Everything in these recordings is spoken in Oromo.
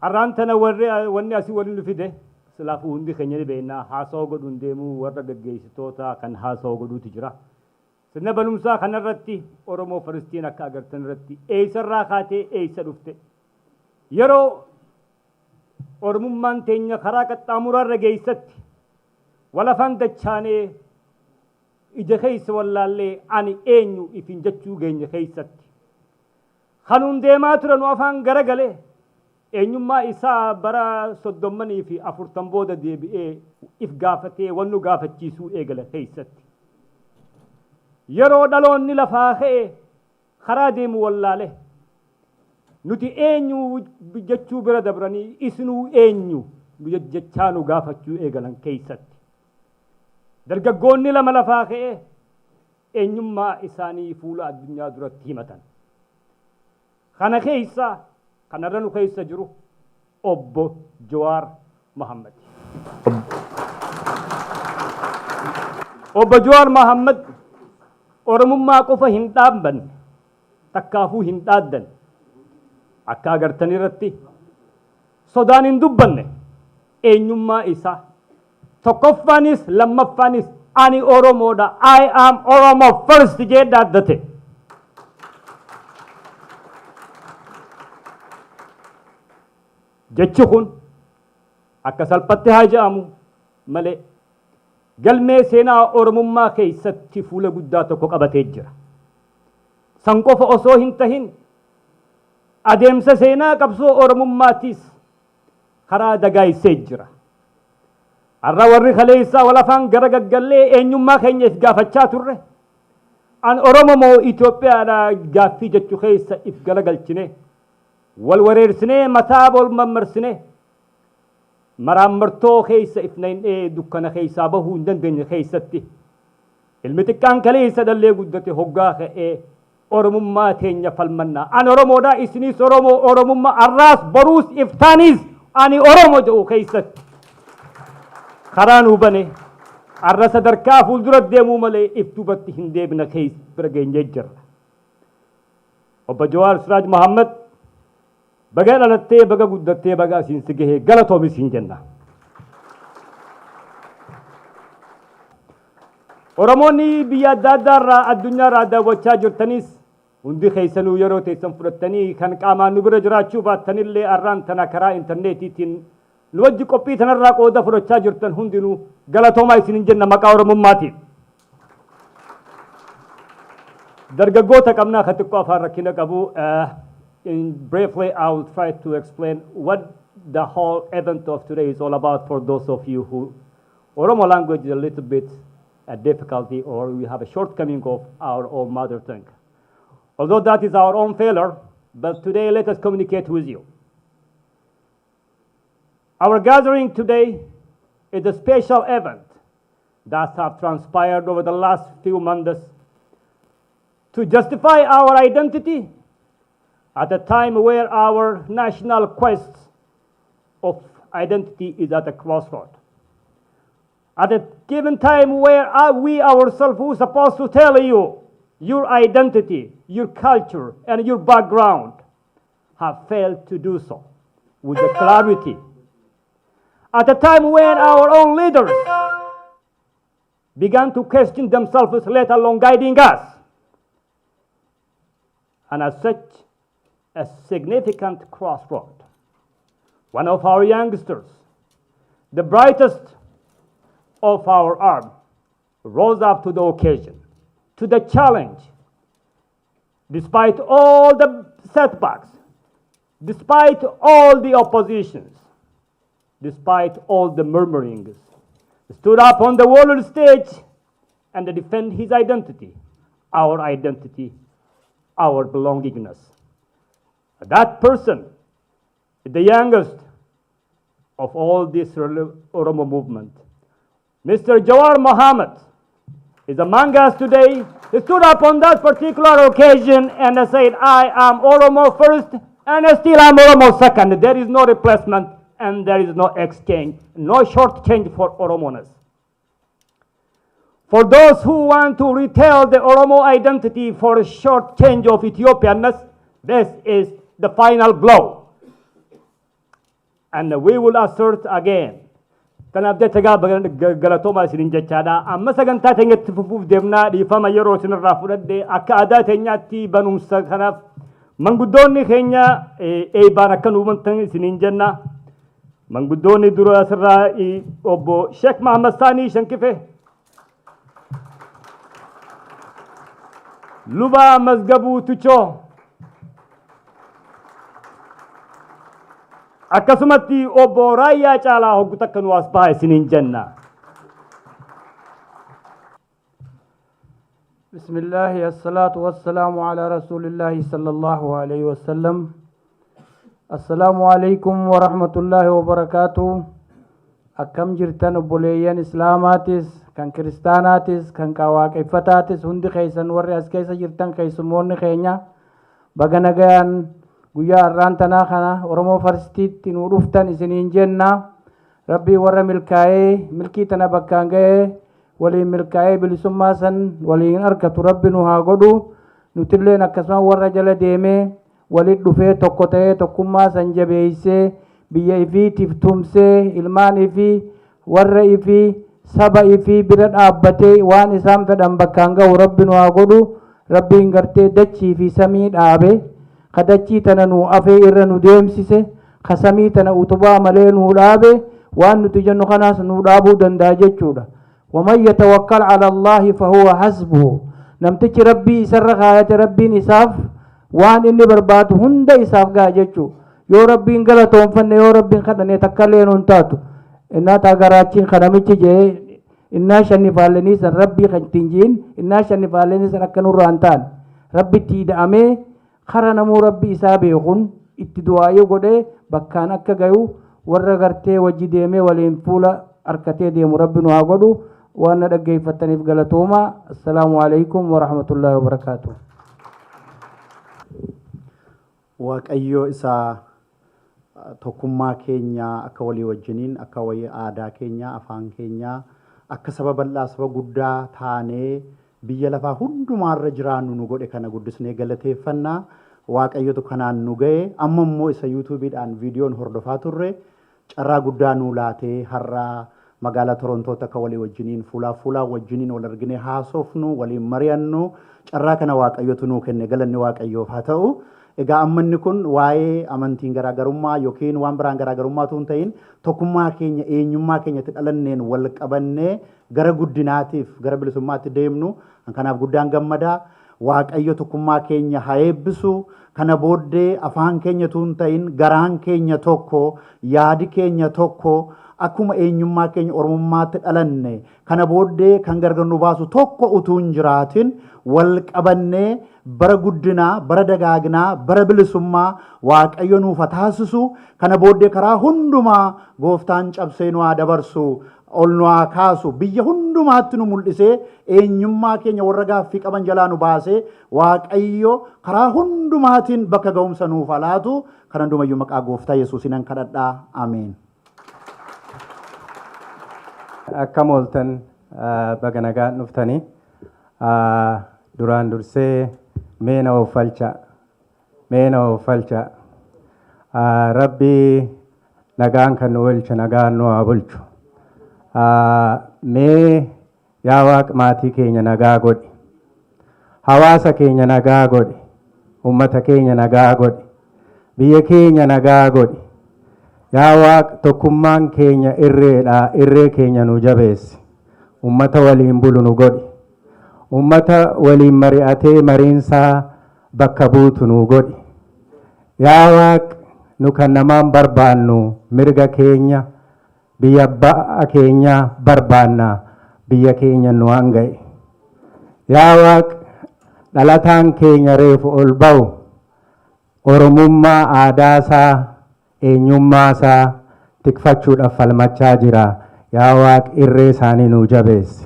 Arraan tana warri wanni asii waliin nu fide silaafuu hundi keenya ni beekna haasawaa godhuun deemuu warra gaggeessitoota kan haasawaa godhuutu jira. Sirna barumsaa kanarratti Oromoo Firstiin akka agartan irratti eessarraa kaatee eessa dhufte yeroo Oromummaan teenya karaa qaxxaamuraarra geessatti walafaan dachaanee ija keessa wallaallee ani eenyu ifin jechuu geenye keessatti. Kanuun deemaa turan afaan garagalee eenyummaa isaa bara 34 booda deebi'ee if gaafatee wannu gaafachiisuu eegala keessatti. Yeroo dhaloonni lafaa ka'e karaa deemu wallaale nuti eenyu jechuu bira dabranii isinuu eenyu nu jechaa nu gaafachuu eegalan keessatti. Dargaggoonni lama lafaa ka'e eenyummaa isaanii fuula addunyaa duratti himatan. Kana keessa kanarra nu keessa jiru obbo Jawaar Mohammad. Obbo Jawaar Mohammad Oromummaa qofa hin dhaabbanne takkaafuu hin dhaaddanne akka agartan irratti sodaan hin dubbanne eenyummaa isaa tokkoffaanis lammaffaanis ani Oromoodha, I am Oromo first jee dhaaddate. Jechi kun akka salphatti haa jedhamu malee galmee seenaa Oromummaa keessatti fuula guddaa tokko qabatee jira. San qofa osoo hin tahin adeemsa seenaa qabsoo Oromummaatiis karaa dagaagsee jira. Har'a warri kaleessaa wal afaan gara gaggallee eenyummaa keenya if gaafachaa turre. An Oromo moo Itoophiyaadha gaaffii jechuu keessa if galagalchine wal wareersinee mataa wal mammarsine maraammartoo keessa if naynee dukkana keessaa bahuu hin dandeenye keessatti ilmi xiqqaan kaleessa dhallee guddate hoggaa ka'ee Oromummaa teenya falmannaa. An Oromoodha isinis Oromoo Oromummaa arraas boruus iftaanis ani Oromo jedhu keessatti karaa nuu bane arra sadarkaa fuuldura deemuu malee if duubatti hin deebina keessa bira geenyee jirra. Obbo Jawaar Siraaj Mohammad baga dhalattee baga guddattee baga asiin si gahee galatoomis hin jenna. Oromoonni biyya adda addaa irraa addunyaa irraa daawwachaa jirtanis hundi keessanuu yeroo teessan fudhattanii kan qaamaan nu bira jiraachuu baattanillee arraan tana karaa intarneetiitiin nu wajji qophii tanarraa qooda fudhachaa jirtan hundinuu galatoomaa isinin jenna maqaa Oromummaatiin. Dargaggoota qabnaa ka xiqqoo afaan rakkina qabu. In briefly, I will try to explain what the whole event of today is all about for those of you who Oromo language is a little bit a difficulty, or we have a shortcoming of our own mother tongue. Although that is our own failure, but today let us communicate with you. Our gathering today is a special event that have transpired over the last few months to justify our identity at a time where our national quest of identity is at a crossroad. At a given time where we ourselves who are supposed to tell you your identity, your culture, and your background have failed to do so with the clarity. At a time when our own leaders began to question themselves, let alone guiding us. And as such, a significant crossroad. One of our youngsters, the brightest of our arm, rose up to the occasion, to the challenge, despite all the setbacks, despite all the oppositions, despite all the murmurings, stood up on the world stage and defend his identity, our identity, our belongingness. That person, the youngest of all this Oromo movement, Mr. Jawar Mohammed, is among us today. He stood up on that particular occasion and said, "I am Oromo first and still I'm Oromo second. There is no replacement and there is no exchange, no short change for Oromoness." For those who want to retell the Oromo identity for a short change of Ethiopianness, this is the final blow. And we will assert again. Kanaaf jecha galatooma isinin jechaadha. Amma sagantaa teenyatti fufuuf deemnaa. Dhiifama yeroo isinirraa fudhadhe. Akka aadaa teenyaatti banumsa kanaaf manguddoonni keenya eebbaan akka nu hubantan isiniin jenna. Manguddoonni dura asirraa obbo Sheek Mahammad Saanii Shankife. Luba Mazgabuu Tuchoo. Akkasumatti obbo Raayyaa Caalaa hoggu takka nu as baha isiniin jenna. بسم الله، الصلاة والسلام على رسول الله صلى الله عليه وسلم. السلام عليكم ورحمة الله وبركاته. Akkam jirtan obboleeyyan Islaamaatis, kan Kiristaanaatis, kan Waaqeffataatis, hundi keessan warri as keessa jirtan, keessummoonni keenya, baga nagayaan guyyaa har'aan tanaa kana Oromoo Firstiitti nuu dhuftan isiniin jenna. Rabbii warra milkaa'ee milkii tana bakkaan ga'ee waliin milkaa'ee bilisummaa san waliin argatu Rabbi nu haa godhu. Nutilleen akkasuma warra jala deemee walit dhufee tokko ta'ee tokkummaa san jabeessee biyya ifiitiif tumsee ilmaan ifii, warra ifii, saba ifii bira dhaabbatee waan isaan fedhan bakkaan ga'u Rabbi nu haa godhu. Rabbiin gartee dachii fi samii dhaabe, ka dachii tana nu afee irra nu deemsise, ka samii tana utubaa malee nu dhaabe, waan nuti jennu kanaas nu dhaabuu danda'a jechuudha. ومن يتوكل على الله فهو حسبه. Namtichi Rabbii isarra kaayate, Rabbiin isaaf waan inni barbaadu hunda isaaf ga'a jechuu. Yoo Rabbiin galatoonfanne, yoo Rabbiin kadhanne, takka illee nun taatu. Innaa taagaraachin kanamichi jee innaa shannifaallenii san Rabbii kan ittiin jiin innaa shannifaallenii san akka nurraa hin taane, Rabbitti ida'amee kara namuu Rabbi isaa beekun itti du'aayee godhee bakkaan akka gayu, warra gartee wajji deemee waliin fuula harkatee deemu Rabbi nu haa godhu. Waan na dhaggeeffattaniif galatooma. Assalaamu alaikum warahmatullaahi wabarakaatuh. Waaqayyo isaa tokkummaa keenya akka walii wajjiniin, akka walii aadaa keenya, afaan keenya, akka saba bal'aa, saba guddaa taanee biyya lafaa hundumaarra jiraannu nu godhe kana guddisnee galateeffannaa. Waaqayyotu kanaan nu ga'e. Amma immoo isa YouTubeiidhaan viidiyoon hordofaa turre carraa guddaa nuu laatee har'a magaalaa Torontootti akka walii wajjiniin fuulaa fuulaa wajjiniin wal argine haasofnu, waliin mari'annu carraa kana Waaqayyotu nuu kenne. Galanni Waaqayyoof haa ta'u. Egaa amma inni kun waa'ee amantiin garaagarummaa yookiin waan biraan garaagarummaa utuu hin ta'in, tokkummaa keenya, eenyummaa keenyatti dhalanneen wal qabannee gara guddinaatiif gara bilisummaatti deemnu. Kanaaf guddaan gammadaa. Waaqayyo tokkummaa keenya haa eebbisu. Kana booddee afaan keenya utuu hin ta'in garaan keenya tokko, yaadi keenya tokko, Akkuma eenyummaa keenya Oromummaatti dhalanne kana booddee kan gargar nu baasu tokko utuu hin jiraatin wal qabannee bara guddinaa, bara dagaaginaa, bara bilisummaa Waaqayyo nuuf haa taasisu. Kana booddee karaa hundumaa gooftaan cabsee nu haa dabarsu, ol nu haa kaasu, biyya hundumaatti nu mul'isee eenyummaa keenya warra gaaffii qaban jalaa nu baasee Waaqayyo karaa hundumaatiin bakka ga'umsa nuuf haa laatu. Kana hundumayyuu maqaa gooftaa Yesuusiin nan kadhadhaa. Ameen. Akkam ooltan, baga nagaan dhuftanii. Duraan dursee mee na ooffalcha, mee na ooffalcha. Rabbi nagaan kan nu oolche nagaan nu haa bulchu. Mee yaa Waaq maatii keenya nagaa godhi, hawaasa keenya nagaa godhi, ummata keenya nagaa godhi, biyya keenya nagaa godhi. Yaa Waaq tokkummaan keenya irreedha, irree keenya nu jabeessi. Ummata waliin bulu nu godhi. Ummata waliin mari'atee mariinsaa bakka buutu nu godhi. Yaa Waaq nu kan namaan barbaannu mirga keenya, biyya abbaa keenya barbaanna, biyya keenya nu hanga'e. Yaa Waaq dhalataan keenya reefu ol ba'u Oromummaa aadaasaa eenyummaasaa tikfachuudhaaf falmachaa jira. Yaa Waaq irree isaanii nuu jabeessi.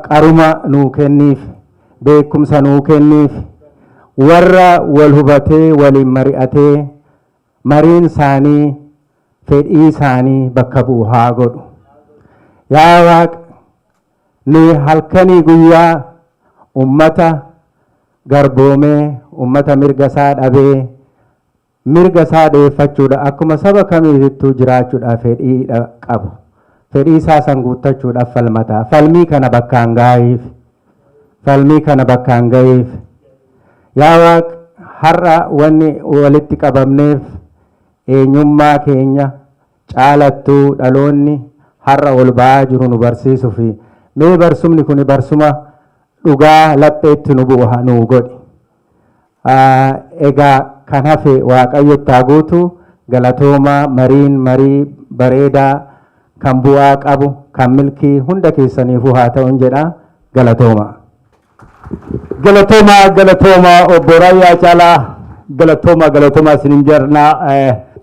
Qaruma nuu kenniif, beekumsa nuu kenniif, warra wal hubatee waliin mari'atee mariin isaanii fedhii isaanii bakka bu'u haa godhu. Yaa Waaq nuyi halkanii guyyaa ummata garboomee, ummata mirga isaa dhabee, mirga isaa dheeffachuudha akkuma saba kamiittuu jiraachuudhaaf fedhii qabu. Fedhii isaa san guuttachuudhaaf falmata. Falmii kana bakkaan gahiif. Falmii kana bakkaan gahiif. Yaa Waaq har'a wanni walitti qabamneef eenyummaa keenya caalattuu dhaloonni har'a ol ba'aa jiru nu barsiisuuf mee barsumni kun barsuma dhugaa lapheetti nu bu'u nu godhi. Egaa kan hafe Waaqayyotti haa guutu. Galatoomaa, mariin marii bareedaa kan bu'aa qabu kan milkii hunda keessaniifuu haa ta'uun jedha. Galatooma. Galatooma, galatooma obbo Raayyaa Caalaa, galatooma, galatooma isinin jarna.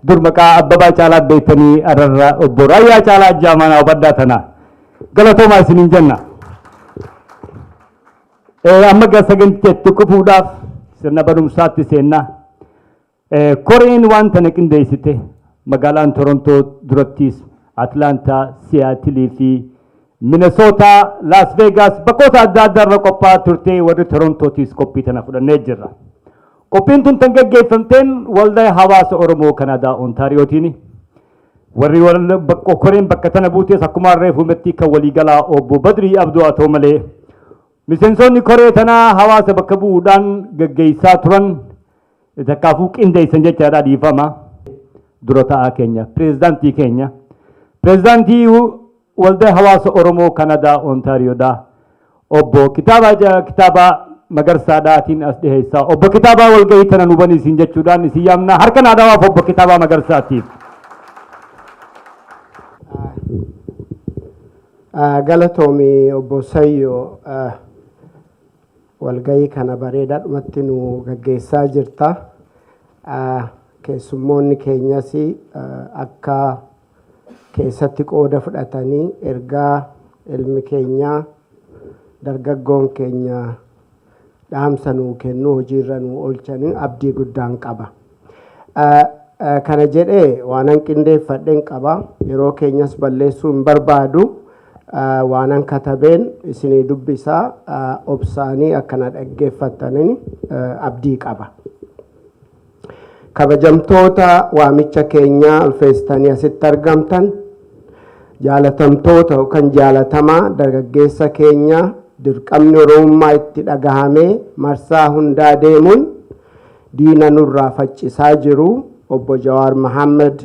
Dur maqaa Abbabaa Caalaa beektanii ararra obbo Raayyaa Caalaa jaamanaa hubadhaa tana. Galatooma isinin jenna. Amma gara sagantichatti kufuudhaaf sirna barumsaatti seenna. Koreen waan tana qindeessite magaalaan Torontoo durattis Atlaantaa, Siyaatilii fi Minnesota, Las Vegas bakkoota adda addaa irra qophaa'aa turte. Warri Torontootis qophii tana fudhannee jirra. Qophiin tun tan gaggeeffamteen waldaa hawaasa Oromoo Kanaadaa Ontaariyootiin. Warri koreen bakka tana buutes akkuma reefumetti kan waliigalaa obbo Badrii Abduu haa ta'u malee miseensonni koree tanaa hawaasa bakka bu'uudhaan gaggeessaa turan takkaafuu qindeessan jechaadha dhiifama. Dura ta'aa keenya, pireezidaantii keenya, pireezidaantii waldaa hawaasa Oromoo Kanadaa Ontaariyoodhaa obbo Kitaabaa Magarsaadhaatiin as dhiheessaa. Obbo Kitaabaa, walgahii tana nu baniisin jechuudhaan isin yaamna. Harka naa dhawaaf obbo Kitaabaa Magarsaatiif. Galatoomi obbo Sayyoo, walgahii kana bareedaadhumatti nu gaggeessaa jirta. Keessummoonni keenyas akka keessatti qooda fudhatanii ergaa ilmi keenya dargaggoon keenya dhaamsa nuu kennu hojiirra nuu oolchanii abdii guddaan qaba. Kana jedhee waanan qindeeffadheen qaba. Yeroo keenyas balleessuu hin barbaadu. Waanan katabeen isinii dubbisaa, obsaanii akkana dhaggeeffattaniin abdii qaba. Kabajamtoota waamicha keenyaa ulfeessitanii asitti argamtan, jaalatamtoota yookaan jaalatamaa dargaggeessa keenya dirqamni Oromummaa itti dhagahamee marsaa hundaa deemuun diina nurraa faccisaa jiru obbo Jawaar Mohaammed,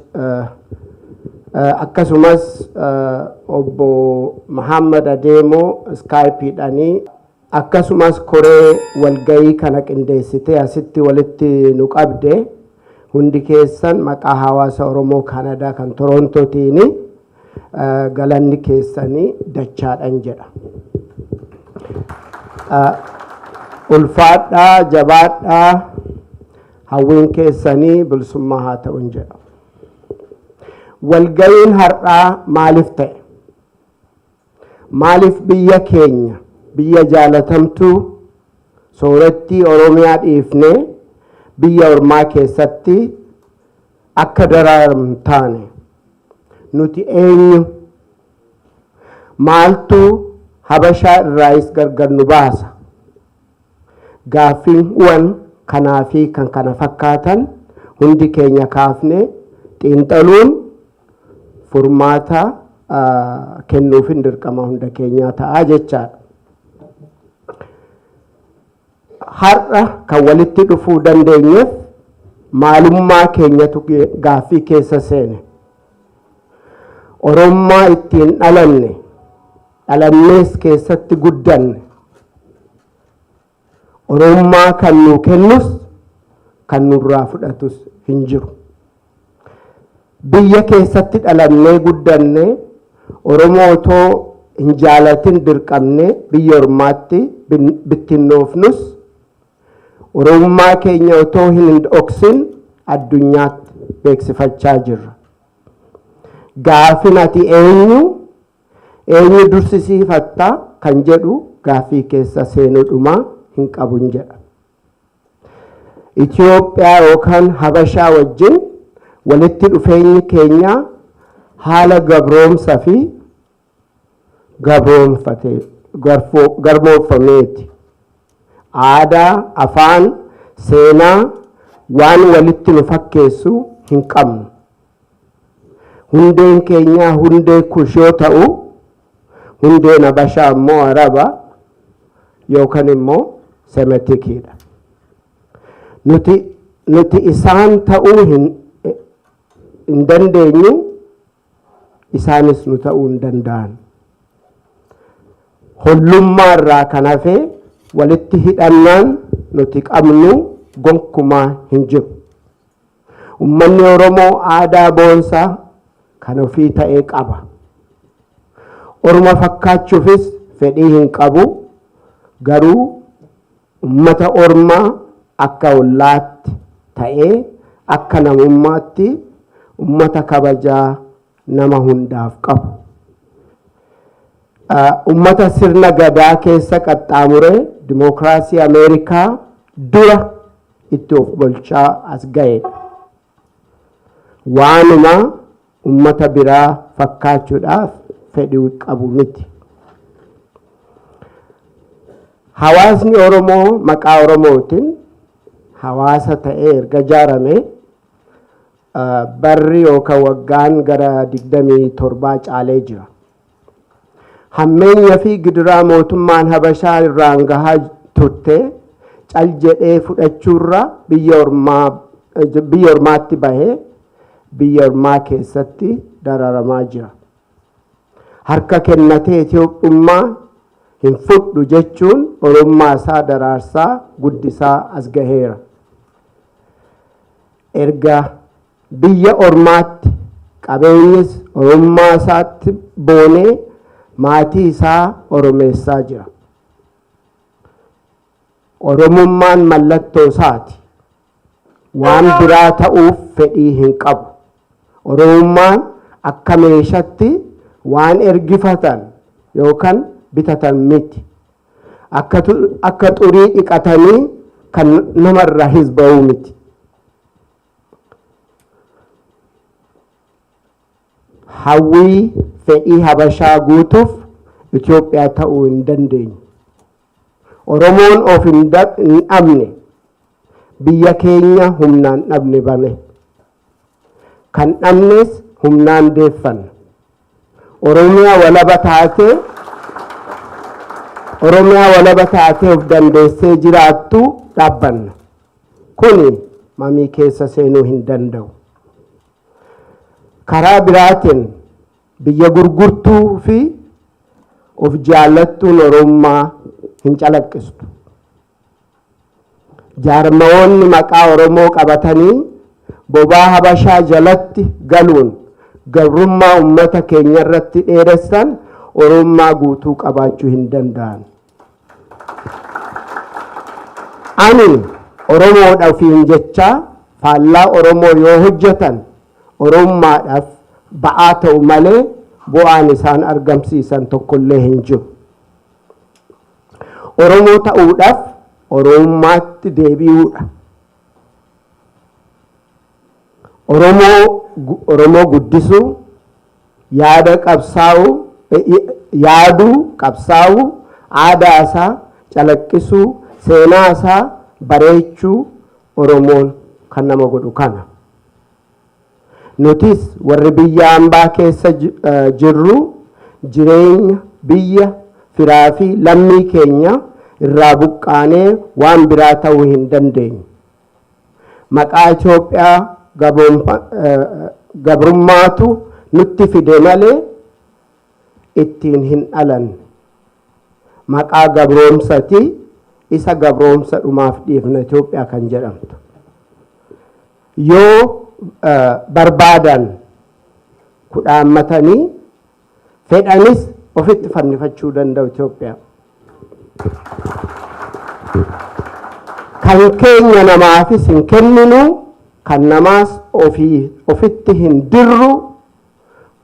akkasumas obbo Mohaammed Adeemoo iskaayipiidhaanii, akkasumas koree walgayii kana qindeessitee asitti walitti nu qabde Hundi keessan maqaa hawaasa Oromoo Kaanadaa kan Torontootiin galanni keessanii dachaadhan jedha. Ulfaadhaa, jabaadhaa, hawwiin keessanii bilisummaa haa ta'uun jedha. Walga'iin har'aa maaliif ta'e? Maaliif biyya keenya, biyya jaalatamtuu soorettii Oromiyaa dhiifnee biyya ormaa keessatti akka dararamnu taane? Nuti eenyu? Maaltu Habashaa irraayis gargar nu baasa? Gaaffiiwwan kanaa fi kan kana fakkaatan hundi keenya kaafne xiinxaluun furmaata kennuufin dirqama hunda keenyaa ta'a jechaadha. Har'a kan walitti dhufuu dandeenyeef maalummaa keenyatu gaaffii keessa seene. Oromummaa ittiin dhalanne, dhalannees keessatti guddanne. Oromummaa kan nuu kennus kan nurraa fudhatus hin jiru. Biyya keessatti dhalannee guddanne Oromoo otoo hin jaalatin dirqamne biyya ormaatti bittinnoofnus, Oromummaa keenya otoo hin dhoksin addunyaatti beeksifachaa jirra. Gaafin ati eenyu, eenyu dursisiifatta kan jedhu gaaffii keessa seenuudhumaa hin qabun jedha. Itoophiyaa yookaan Habashaa wajjin walitti dhufeenyi keenya haala gabroomsa fi garboomfameeti. Aadaa, afaan, seenaa waan walitti nu fakkeessu hin qabnu. Hundeen keenyaa hundee Kush yoo ta'u, hundeen Habashaa immoo Araba yookaan immoo Semetikiidha. Nuti isaan ta'uu hin dandeenyu, isaanis nu ta'uu hin danda'an. Hollummaa irraa kan hafe walitti hidhannaan nuti qabnu gonkumaa hin jiru. Uummanni Oromoo aadaa boonsaa kan ofii ta'ee qaba. Orma fakkaachuufis fedhii hin qabu, garuu uummata ormaa akka ollaatti ta'ee akka namummaatti uummata kabajaa nama hundaaf qabu. Uummata sirna gadaa keessa qaxxaamuree dimookiraasii Ameerikaa dura itti of bulchaa as ga'edha. Waanuma uummata biraa fakkaachuudhaaf fedhii qabu miti. Hawaasni Oromoo maqaa Oromootiin hawaasa ta'ee erga ijaarame barri yookaan waggaan gara 27 caalee jira. Hammeenya fi gidiraa mootummaan Habashaa irraan gahaa turte cal jedhee fudhachuurra biyya ormaatti bahee biyya ormaa keessatti dararamaa jira. Harka kennatee Itoophummaa hin fudhu jechuun Oromummaa isaa daraarsaa guddisaa as gaheera. Erga biyya ormaatti qabeenyis Oromummaa isaatti boonee maatii isaa oromeessaa jira. Oromummaan mallattoo isaati. Waan biraa ta'uuf fedhii hin qabu. Oromummaan akka meeshatti waan ergifatan yookaan bitatan miti. Akka xurii dhiqatanii kan namarraa hizba'uu miti. Hawwii fedhii Habashaa guutuuf Itoophiyaa ta'uu hin dandeenyu. Oromoon of hin dhabne, biyya keenya humnaan dhabne bane. Kan dhabnes humnaan deeffanna. Oromiyaa walaba taatee Oromiyaa walaba taatee of dandeessee jiraattu dhaabbanna. Kuni mamii keessa seenuu hin danda'u. Karaa biraatiin biyya gurgurtuu fi of jaallattuun Oromummaa hin calaqqistu. Jaarmawoonni maqaa Oromoo qabatanii Bobaa Habashaa jalatti galuun gabrummaa uummata keenya irratti dheeressan Oromummaa guutuu qabaachuu hin danda'an. Ani Oromoodha ofiin jechaa faallaa Oromoo yoo hojjetan Oromummaadhaaf ba'aa ta'u malee bu'aan isaan argamsiisan tokkollee hin jiru. Oromoo ta'uudhaaf Oromummaatti deebi'uudha. Oromoo guddisuu, yaada qabsaa'uu, yaaduu, qabsaa'uu, aadaa isaa calaqqisuu, seenaa isaa bareechuu Oromoon kan nama godhu kana. Nutis warri biyya hambaa keessa jirru jireenya biyya firaa fi lammii keenya irraa buqqaanee waan biraa ta'uu hin dandeenyu. Maqaa Itoophiyaa gabrummaatu nutti fide malee ittiin hin dhalanne. Maqaa gabroomsati isa gabroomsa dhumaaf dhiifna Itoophiyaa kan jedhamtu. Yoo barbaadan kudhaammatanii fedhanis ofitti fannifachuu danda'u Itoophiyaa. Kan keenya namaafis hin kenninu, kan namaas ofii ofitti hin dirru,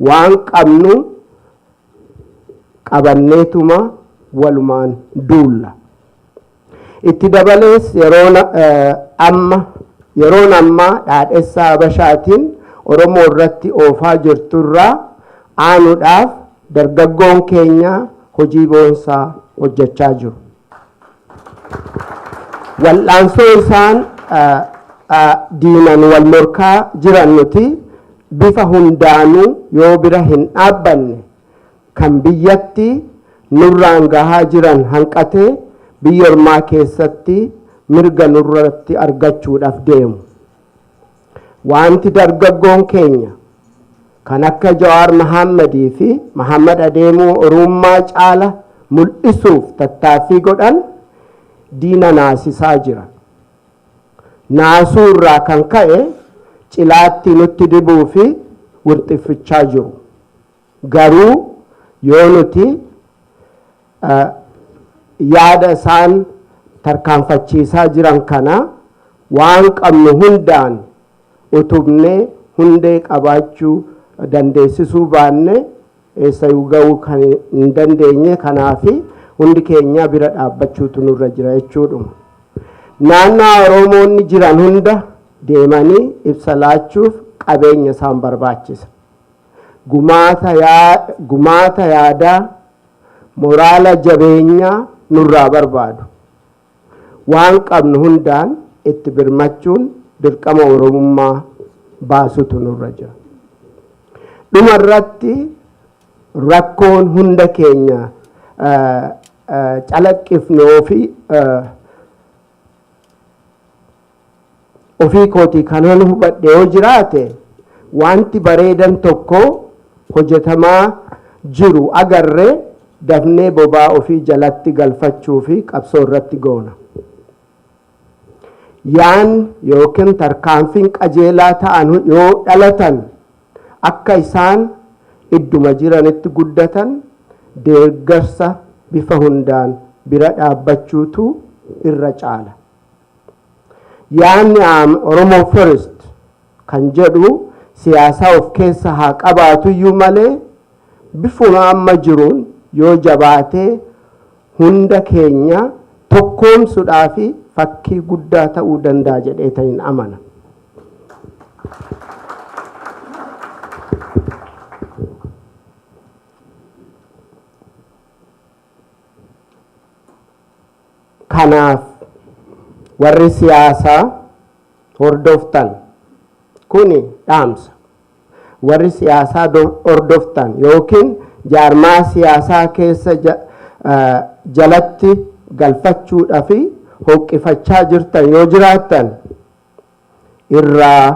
waan qabnu qabanneetuma walumaan duulla. Itti dabalees yeroon ammaa dhaadhessaa Habashaatiin Oromoo irratti oofaa jirturraa aanuudhaaf dargaggoon keenya hojii boonsaa hojjechaa jiru. Wal'aansoo isaan diinan wal morkaa jiran nuti bifa hundaanuu yoo bira hin dhaabbanne kan biyyatti nurraan gahaa jiran hanqatee biyya ormaa keessatti mirga nurratti argachuudhaaf deemu. Wanti dargaggoon keenya kan akka Jawaar Mahammadii fi Mahammad Adeemuu Oromummaa caala mul'isuuf tattaaffii godhan diina naasisaa jira. Naasuu irraa kan ka'e cilaatti nutti dibuu fi wirxiffichaa jiru. Garuu yoo nuti yaada isaan tarkaanfachiisaa jiran kana waan qabnu hundaan utubnee hundee qabaachuu dandeessisuu baanne eessayyuu ga'uu kan hin dandeenye. Kanaafi hundi keenya bira dhaabbachuutu nurra jira jechuudhuma. Naannoo Oromoonni jiran hunda deemanii ibsa laachuuf qabeenya isaan barbaachisa. Gumaata yaadaa, moraala jabeenyaa nurraa barbaadu. Waan qabnu hundaan itti birmachuun dirqama Oromummaa baasutu nurra jira. Dhuma irratti rakkoon hunda keenya calaqqifnoo fi ofii kootii kanan hubadhe yoo jiraate, wanti bareedan tokko hojjetamaa jiru agarree dafnee bobaa ofii jalatti galfachuu fi qabsoo irratti goona. Yaan yookiin tarkaanfiin qajeelaa ta'an yoo dhalatan akka isaan idduma jiranitti guddatan deeggarsa bifa hundaan bira dhaabbachuutu irra caala. Yaanni Oromoo First kan jedhu siyaasaa of keessa haa qabaatuyyuu malee bifuma amma jiruun yoo jabaatee hunda keenya tokkoomsuudhaa fi fakkii guddaa ta'uu danda'a jedhee ta'in amana. Kanaaf warri siyaasaa hordoftan, kuni dhaamsa. Warri siyaasaa hordoftan yookiin jaarmaa siyaasaa keessa jalatti galfachuudhaa fi hoqqifachaa jirtan yoo jiraattan, irraa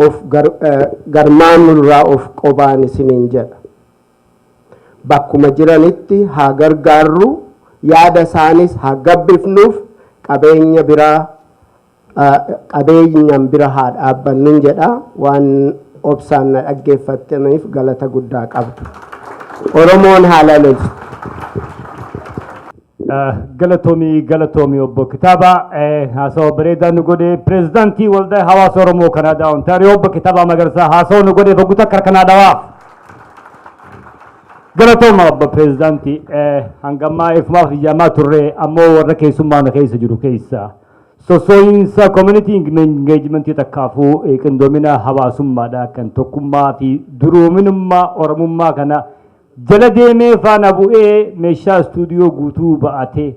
of garmaanurraa of qobaan isiniin jedha. Bakkuma jiranitti haa gargaarru, yaada isaanis haa gabbifnuuf, qabeenya biraa Qabeenyaan bira haa dhaabbannuun jedha. Waan obsaan na dhaggeeffattaniif galata guddaa qabdu. Oromoon haa lalisu. Galatoomii, galatoomii obbo Kitaaba. Haasawaa bareedaa nu godhe pireezidaantii Waldaa Hawaasa Oromoo Kanaadaa Ontaariyoo obbo Kitaabaa Magarsaa haasawaa nu godhe boguta akka kanaa dhawaaf. Galatooma obbo pireezidaantii. Hangammaa ifumaaf ijaamaa turre, ammoo warra keessummaa na keessa jiru keessa sossooyinsa community engagement takkaafuu qindoomina hawaasummaadha kan tokkummaa fi duroominummaa Oromummaa kana jala deemee faana bu'ee meeshaa istuudiyoo guutuu ba'atee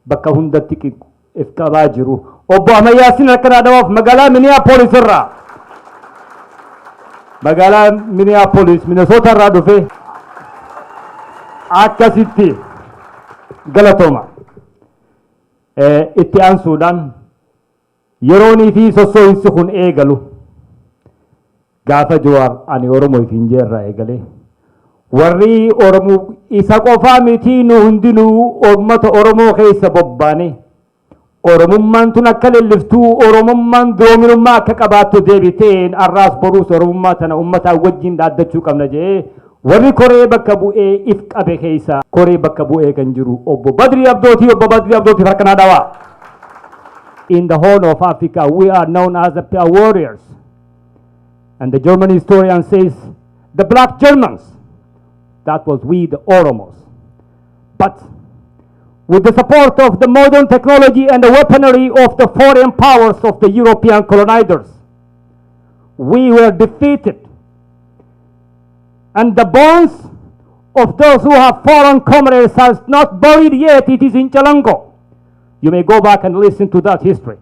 bakka hundatti if qabaa jiru. Obbo Amayyaasiin harka dhawaaf magaalaa Minneapolis irraa. Magaalaa Minneapolis, Minnesota irraa dhufe akkasitti galatooma. Itti aansuudhaan yeroonii fi sossooyinsi kun eegalu gaafa Jawaar ani Oromoo hin jeerraa eegalee warri Oromoo isa qofaa miti, nu hundinuu uummata Oromoo keessa bobbaane Oromummaan tun akka lelliftuu, Oromummaan doominummaa akka qabaattu deebiteen arraas boruus Oromummaa tana uummataa wajjin dhaaddachuu qabna jedhee warri koree bakka bu'ee if qabe keessa koree bakka bu'ee kan jiru obbo Badrii Abdootii. Obbo Badrii Abdootii harka dhawaa. In the Horn of Africa, we are known as the warriors. And the German historian says, the black Germans, that was we, the Oromos. But with the support of the modern technology and the weaponry of the foreign powers of the European colonizers, we were defeated. And the bones of those who have fallen comrades has not buried yet, it is in Chalango. You may go back and listen to that history.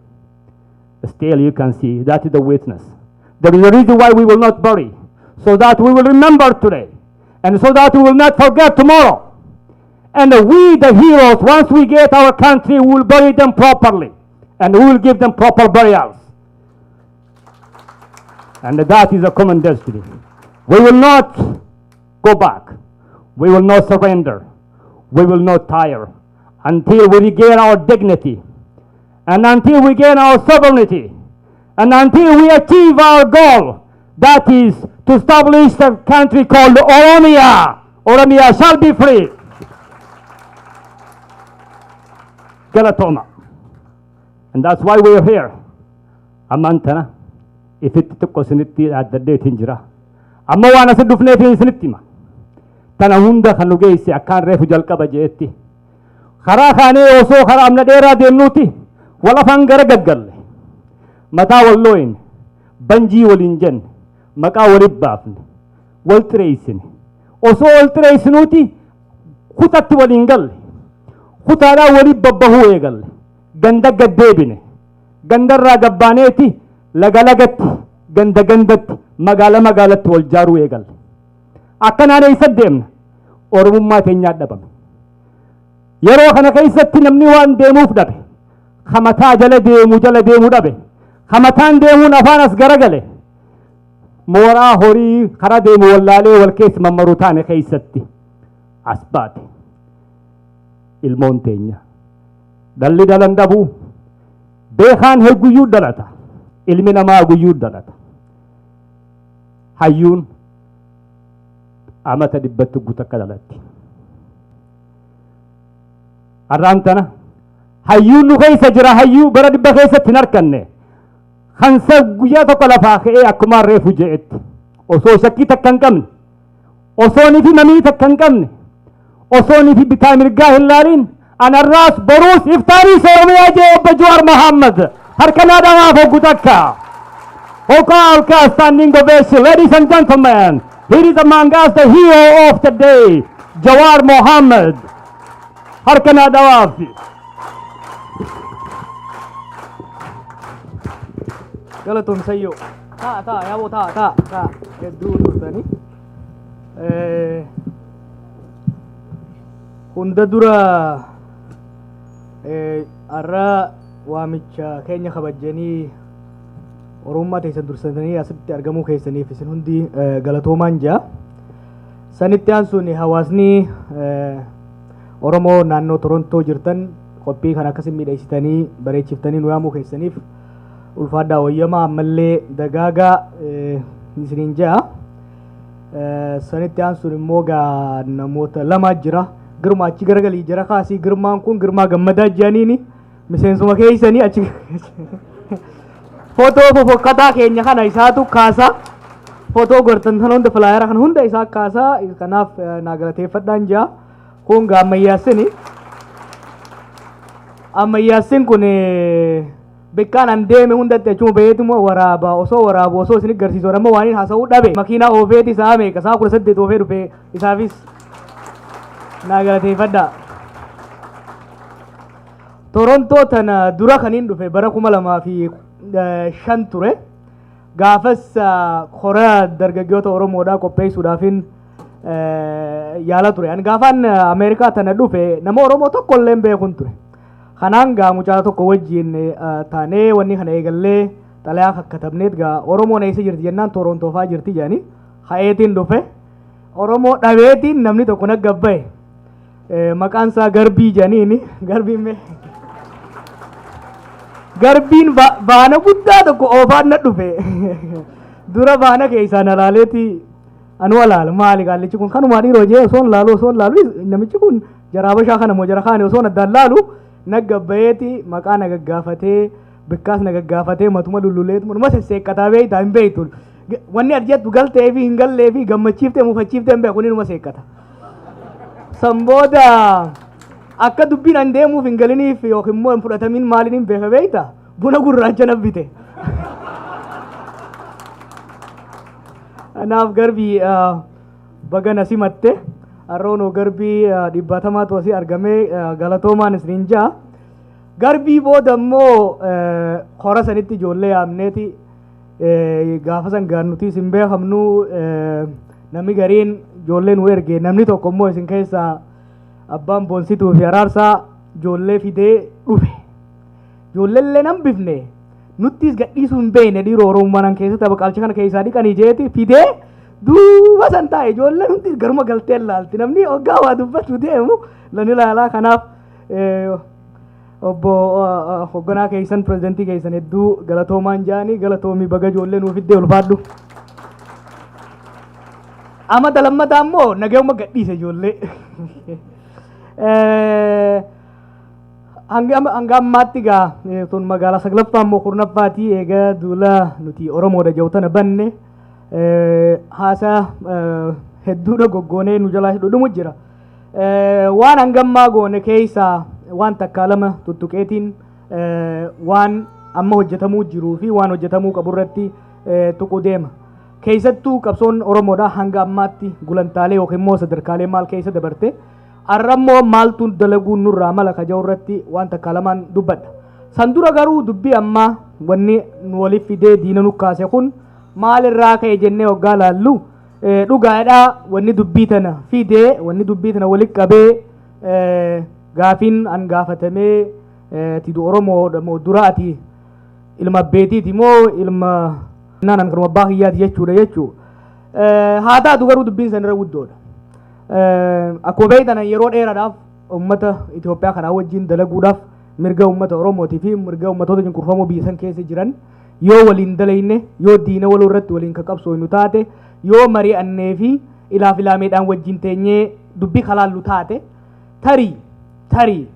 Still, you can see that is the witness. There is a reason why we will not bury, so that we will remember today, and so that we will not forget tomorrow. And we, the heroes, once we get our country, we will bury them properly, and we will give them proper burials. And that is a common destiny. We will not go back. We will not surrender. We will not tire until we regain our dignity and until we gain our sovereignty and until we achieve our goal, that is to establish a country called Oromia. Oromia shall be free. Galatoma. And that's why we are here. Ammaan tana ifitti xiqqoo isinitti addaddeetiin jira. Amma waan asi dhufneef isinitti hima. Tana hunda kan nu geesse akkaan reefu jalqaba jeetti. Karaa kaanee osoo karaa amna dheeraa deemnuuti wal afaan gara gaggalle. Mataa wal looyine, banjii waliin jenne, maqaa walit baafne, wal xireessine. Osoo wal xireessinuuti kutatti waliin galle. Kutaadhaan waliin babbahuu eegalle. Ganda gad deebine. Gandarraa gabbaaneeti laga lagatti, ganda gandatti, magaala magaalatti wal jaaruu eegalle. Akkanaan eessa deemna? Oromummaa teenyaa dhabame. Yeroo kana keessatti namni waan deemuuf dhabe. Kamataa jala deemu jala deemuu dhabe. Kamataan deemuun afaan as garagale. Mooraa horii karaa deemu wallaalee wal keessa mammaruu taane keessatti as baate. Ilmoon teenya. Dhalli dhalan dhabuu. Beekaan guyyuu dhalata. Ilmi namaa guyyuu dhalata. Hayyuun amata 100tti guutuu akka dhalatti. Har'aan tana hayyuun nu keessa jira, hayyuu bara 100 keessatti hin arganne. Kansa guyyaa tokko lafaa ka'ee akkuma reefu je'etti osoo shakkii takka hin qabne, osoo ni fi mamii takka hin qabne, osoo ni fi bitaa mirgaa hin laaliin anarraas boruus iftaanis Oromiyaa jee obbo Jawaar Mohammad harka naadhamaaf hoggu takka. Oka standing ovation. Ladies and gentlemen, here is among us the hero of the day, Jawar Mohammed. Harka naadhamaaf. Galatoom Sayyoo. Taa taa yaaboo, taa taa taa, hedduu turtanii. Hunda dura har'a waamicha keenya kabajjanii Oromummaa teessan dursatanii asitti argamuu keessaniif isin hundi galatoomaan jira. Sanitti aansuun hawaasni Oromoo naannoo Torontoo jirtan qophii kan akkasii miidhagsitanii bareechiftanii nu yaamuu keessaniif Ulfaadhaa, wayyamaa, ammallee dagaagaa isiniin ja'a. Sanitti aansuun immoo gaa namoota lama jira. Girmaa, achi garagalii jira kaasii. Girmaan kun Girmaa Gammadaa jedhaniini miseensuma keessanii achi footoo fofokkataa keenya kana isaatu kaasa. Footoo gortan kana hunda, flyer kana hunda isaa kaasa. Kanaaf naa galateeffadhaan jira. Kun gaa ammayyaasini. Ammayyaassin kun bikkaan an deeme hundatti achuma baheetuma waraaba. Osoo waraabu, osoo isin garsiisu, amma waan inni haasa'uu dhabe. Makiinaa oofeeti isaa meeqa, sa'a 18 oofee dhufe. Isaafis naa galateeffadha. Torontoo tana dura kaniin dhufe bara 2005 ture. Gaafas hora dargaggoota Oromoodhaa qopheessuudhaafin yaala ture. Ani gaafaan Ameerikaa tana dhufe nama Oromoo tokko illee hin beekun ture. Kanaan gaa mucaa tokko wajjin taanee wanni kana eegallee, xalayaa kakkatabneet gaa Oromoon eessa jirti jennaan, Torontoo fa'aa jirti jedhanii ka'eetiin dhufe. Oromoo dhabeetiin namni tokko na gabbaye. Maqaan isaa Garbii jedhaniini. Garbiin mee? Garbiin baana guddaa tokko oofaan na dhufe. Dura baana keessaa na laaleeti, anu alaala, maali qaallichi kun kanumaa dhiiroo jee osoon laalu, osoon laalu, namichi kun jara Habashaa kana moo jara kaane osoon addaan laalu, na gabbayeeti maqaa na gaggaafatee, bikkaas na gaggaafatee, matuma lulluleet numa sesseeqqataa beeytaa hin beeytu. Wanni ati jettu galtee fi hin gallee fi gammachiiftee mufachiiftee hin beeku, inni numa seeqqata. San booda akka dubbiin an deemuuf hin galiniif yookiin immoo hin fudhatamin maaliin hin beeka beeyta, buna gurraacha na bite. Kanaaf Garbii, baga na simatte. Har'oonoo garbii dhibbatamaatu asii argamee, galatoomaan isiniin ja'a. Garbii booda immoo hora sanitti ijoollee yaamneeti. Gaafa san gaan nuti isin beekamnu, namni gariin ijoollee nu erge, namni tokko immoo isin keessaa abbaan Boonsituu fi Araarsaa ijoollee fidee dhufe. Ijoolleellee nan bifne, nuttis gadhiisuu hin beekne. Dhiiroo Oromummaa nan keessatti abaqaalcha kana keessaa dhiqanii jeeti fidee duuba san taa'e. Ijoolleen hundi garuma galtee laalti, namni hoggaa waa dubbatu deemu lan ilaalaa. Kanaaf obbo hogganaa keessan, pirezidantii keessan hedduu galatoomaan jaanii. Galatoomii, baga ijoollee nuuf fiddee, ulfaadhu. Amata lammataa immoo nagayuma gadhiise ijoollee. Hanga ammaatti gaa tun magaalaa saglaffaa immoo kurnaffaatii eega duula nuti Oromoodha jedhu tana banne, haasaa hedduudha goggoonee nu jalaa dhudhumu jira. Waan hangammaa goone keessaa waan takkaa lama tuttuqeetiin waan amma hojjetamuu jiruu fi waan hojjetamuu qabu irratti tuquu deema. Keessattuu qabsoon Oromoodha hanga ammaatti gulantaalee yookiin immoo sadarkaalee maal keessa dabarte, har'ammoo maaltu dalaguun nurraa mala kaja'u irratti waan takkaa lamaan dubbadha. San dura garuu dubbii ammaa wanni nu waliif fidee diina nu kaase kun maalirraa ka'e jennee hoggaa laallu, dhugaadhaa wanni dubbii tana fidee, wanni dubbii tana walitti qabee, gaafiin an gaafatamee tidu Oromoo moo dura ati ilma abbeetiiti moo ilma naan an kanuma abbaa kiyyaati jechuudha jechuu. Haa taatu garuu dubbiin san irra guddoodha. Akkuma beektan yeroo dheeraadhaaf uummata Itoophiyaa kanaa wajjin dalaguudhaaf mirga uummata Oromootii fi mirga uummatoota cunqurfamoo biyya san keessa jiran yoo waliin dalayne, yoo diina waloo irratti waliin ka qabsooynu taate, yoo mari'annee fi ilaaf ilaameedhaan wajjin teenyee dubbii kalaallu taate, tarii tarii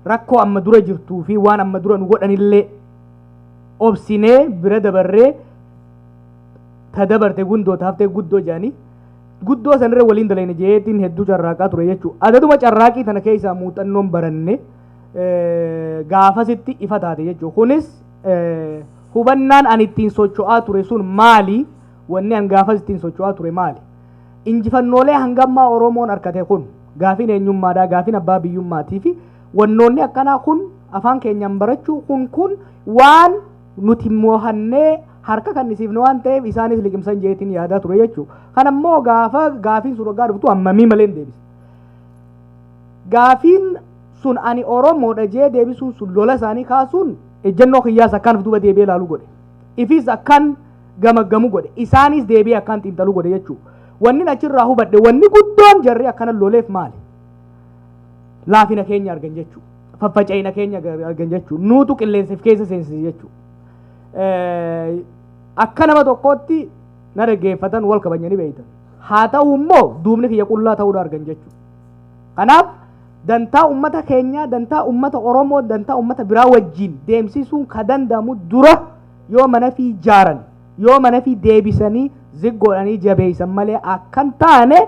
rakkoo amma dura jirtuu fi waan amma dura nu godhanillee obsinee bira dabarree, ta dabarte gundoo taaftee guddoo jedhanii, guddoo sanirra waliin dalayne jeetiin hedduu carraaqaa ture jechuudha. Adaduma carraaqii tana keessaa muuxannoon baranne gaafasitti ifa taate jechuudha. Kunis hubannaan ani ittiin socho'aa ture sun maali? Wanni an gaafas ittiin socho'aa ture maali? Injifannoolee hangammaa Oromoon argate kun, gaafiin eenyummaadhaa, gaafiin abbaa biyyummaatii fi wannoonni akkanaa kun, afaan keenyaan barachuu kun waan nuti mo'annee harka kan isiifne waan ta'eef isaanis liqimsan jeetiin yaadaa ture jechuudha. Kan ammoo gaafa gaafiin sun waggaa dhuftu hammamii malee hin deebise. Gaafiin sun ani Oromoodha jee deebisuun sun lola isaanii kaasuun ejjennoo kiyyaas akkaan of duuba deebi'ee ilaaluu godhe. Ifis akkaan gamaggamu godhe. Isaanis deebi'ee akkaan xiinxaluu godhe jechuudha. Wanni achirraa hubadhe, wanni guddoon jarri akkana loleef maali? Laafina keenya argan jechuudha. Faffaca'ina keenya argan jechuudha. Nuutu qilleensa keessa seensise jechuudha. Akka nama tokkootti na dhaggeeffatan, wal kabajanii beeytan. Haa ta'u immoo duubni kiyya qullaa ta'uudha argan jechuudha. Kanaaf dantaa ummata keenyaa, dantaa ummata Oromoo, dantaa ummata biraa wajjin deemsisuun ka danda'amu dura yoo mana fi jaaran, yoo mana fi deebisanii ziggoodhanii jabeessan malee akkan taane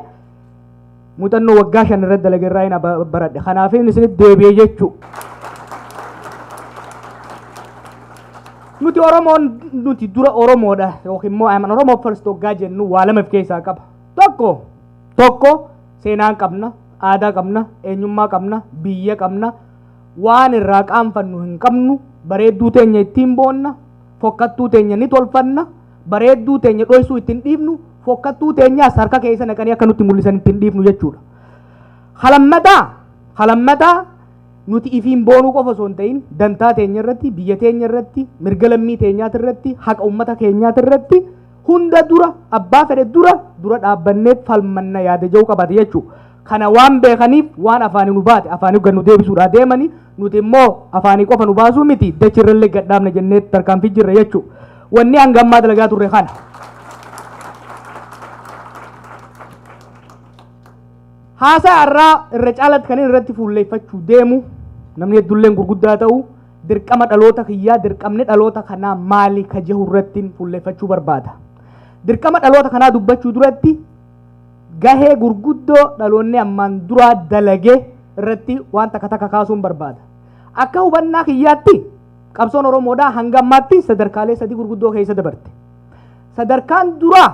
muuxannoo waggaa 5 irratti dalage irraa hin baradhe. Kanaaf inni isinitti deebi'e jechuudha. Nuti Oromoon, nuti dura Oromoodha yookiin immoo I'm an Oromo first waggaa jennu waa lama of keessaa qaba. Tokko seenaan qabna, aadaa qabna, eenyummaa qabna, biyya qabna, waan irraa qaanfannu hin qabnu, bareedduu teenya ittiin boonna, fokkattuu teenya ni tolfanna, bareedduu teenya dhoysuu ittiin dhiifnu, fokkattuu teenyaas harka keessa naqanii akka nutti mul'isan ittiin dhiifnu jechuudha. Halammataa nuti ifiin boonuu qofa osoo hin ta'in dantaa teenya irratti, biyya teenya irratti, mirga lammii teenyaati irratti, haqa uummata keenyaati irratti hunda dura, abbaa fedhe dura dura dhaabbannee falmanna yaada jiru qabate jechuudha. Kana waan beekaniif waan afaanii nu baate afaanii gad nu deebisuudhaa deemanii, nuti immoo afaanii qofa nu baasuu miti, dachirrallee gad dhaabna jennee tarkaanfii jirra jechuudha. Wanni hanga ammaa dalagaa turre kana. Haasaa har'aa irra caalatti kan inni irratti fuulleeffachuu deemu, namni hedduulleen gurguddaa ta'u, dirqama dhaloota kiyyaa, dirqamni dhaloota kanaa maali ka jiru irratti fuulleeffachuu barbaada. Dirqama dhaloota kanaa dubbachuu duratti gahee gurguddoo dhaloonni ammaan duraa dalagee irratti waan takka takka kaasuun barbaada. Akka hubannaa kiyyaatti qabsoon Oromoodhaa hanga ammaatti sadarkaalee sadii gurguddoo keessa dabarte. Sadarkaan duraa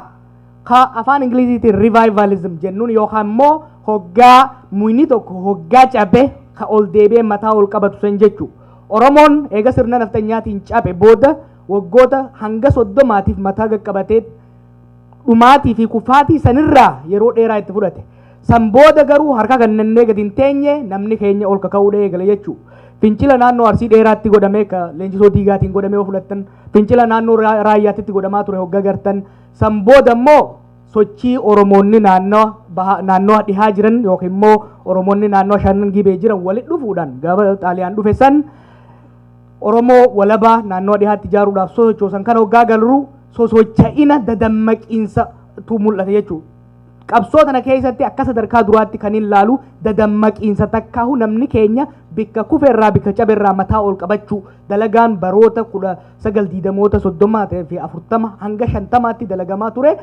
ka afaan Ingiliziitiin revivalism jennuun yookaan immoo hoggaa muyni tokko hoggaa cabe ka ol deebi'ee mataa ol qabatu san jechuudha. Oromoon eega sirna nafxanyaatiin cabe booda waggoota hanga 30tiif mataa qaqqabatee dhumaatii fi kufaatii sanirraa yeroo dheeraa itti fudhate. San booda garuu harka kennannee gadi hin teenye, namni keenya ol kaka'uudha eegale jechuudha. Fincila naannoo Arsii dheeraatti godhamee ka leenjisoo diigaatiin godhamee yoo fudhattan, fincila naannoo raayyaatti godhamaa ture hoggaa gartan, san booda immoo sochii Oromoonni naannoo dhihaa jiran yookiin immoo Oromoonni naannoo shanan gibee jiran walitti dhufuudhaan gaafa Xaaliyaan dhufe san Oromoo walabaa naannoo dhihaatti ijaaruudhaaf sosochoosan kana hoggaa galru sosocha'ina dadammaqiinsa tu mul'ata jechuudha. Qabsoo tana keessatti akka sadarkaa duraatti kan hin laalu dadammaqiinsa takkaahu namni keenya bikka kufeerraa, bikka cabeerraa mataa ol qabachuu, dalagaan baroota 1920moota, 30 fi 40 hanga 50tti dalagamaa ture.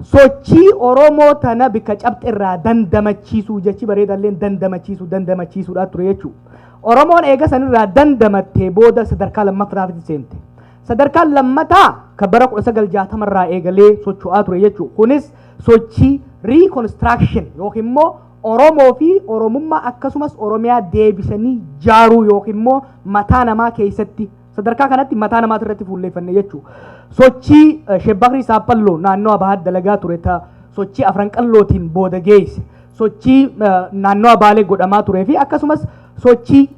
Sochii Oromoo tana bikka cabxirraa dandamachiisuu, jechi bareedalleen dandamachiisuu, dandamachiisuudhaa ture jechuudha. Oromoon eega sanirraa dandamattee booda sadarkaa lammaffaatti seente. Sadarkaan lammataa kan bara 1960rraa eegalee socho'aa ture jechuudha. Kunis sochii reconstruction yookiin immoo Oromoo fi Oromummaa akkasumas Oromiyaa deebisanii jaaruu yookiin immoo mataa namaa keessatti, sadarkaa kanatti mataa namaati irratti fuulleeffanne jechuudha. Sochii Shebbakrii Saaphalloo naannoo Abahaat dalagaa ture ta sochii afran qallootiin booda geesse. Sochii naannoo Abaalee godhamaa turee fi akkasumas sochii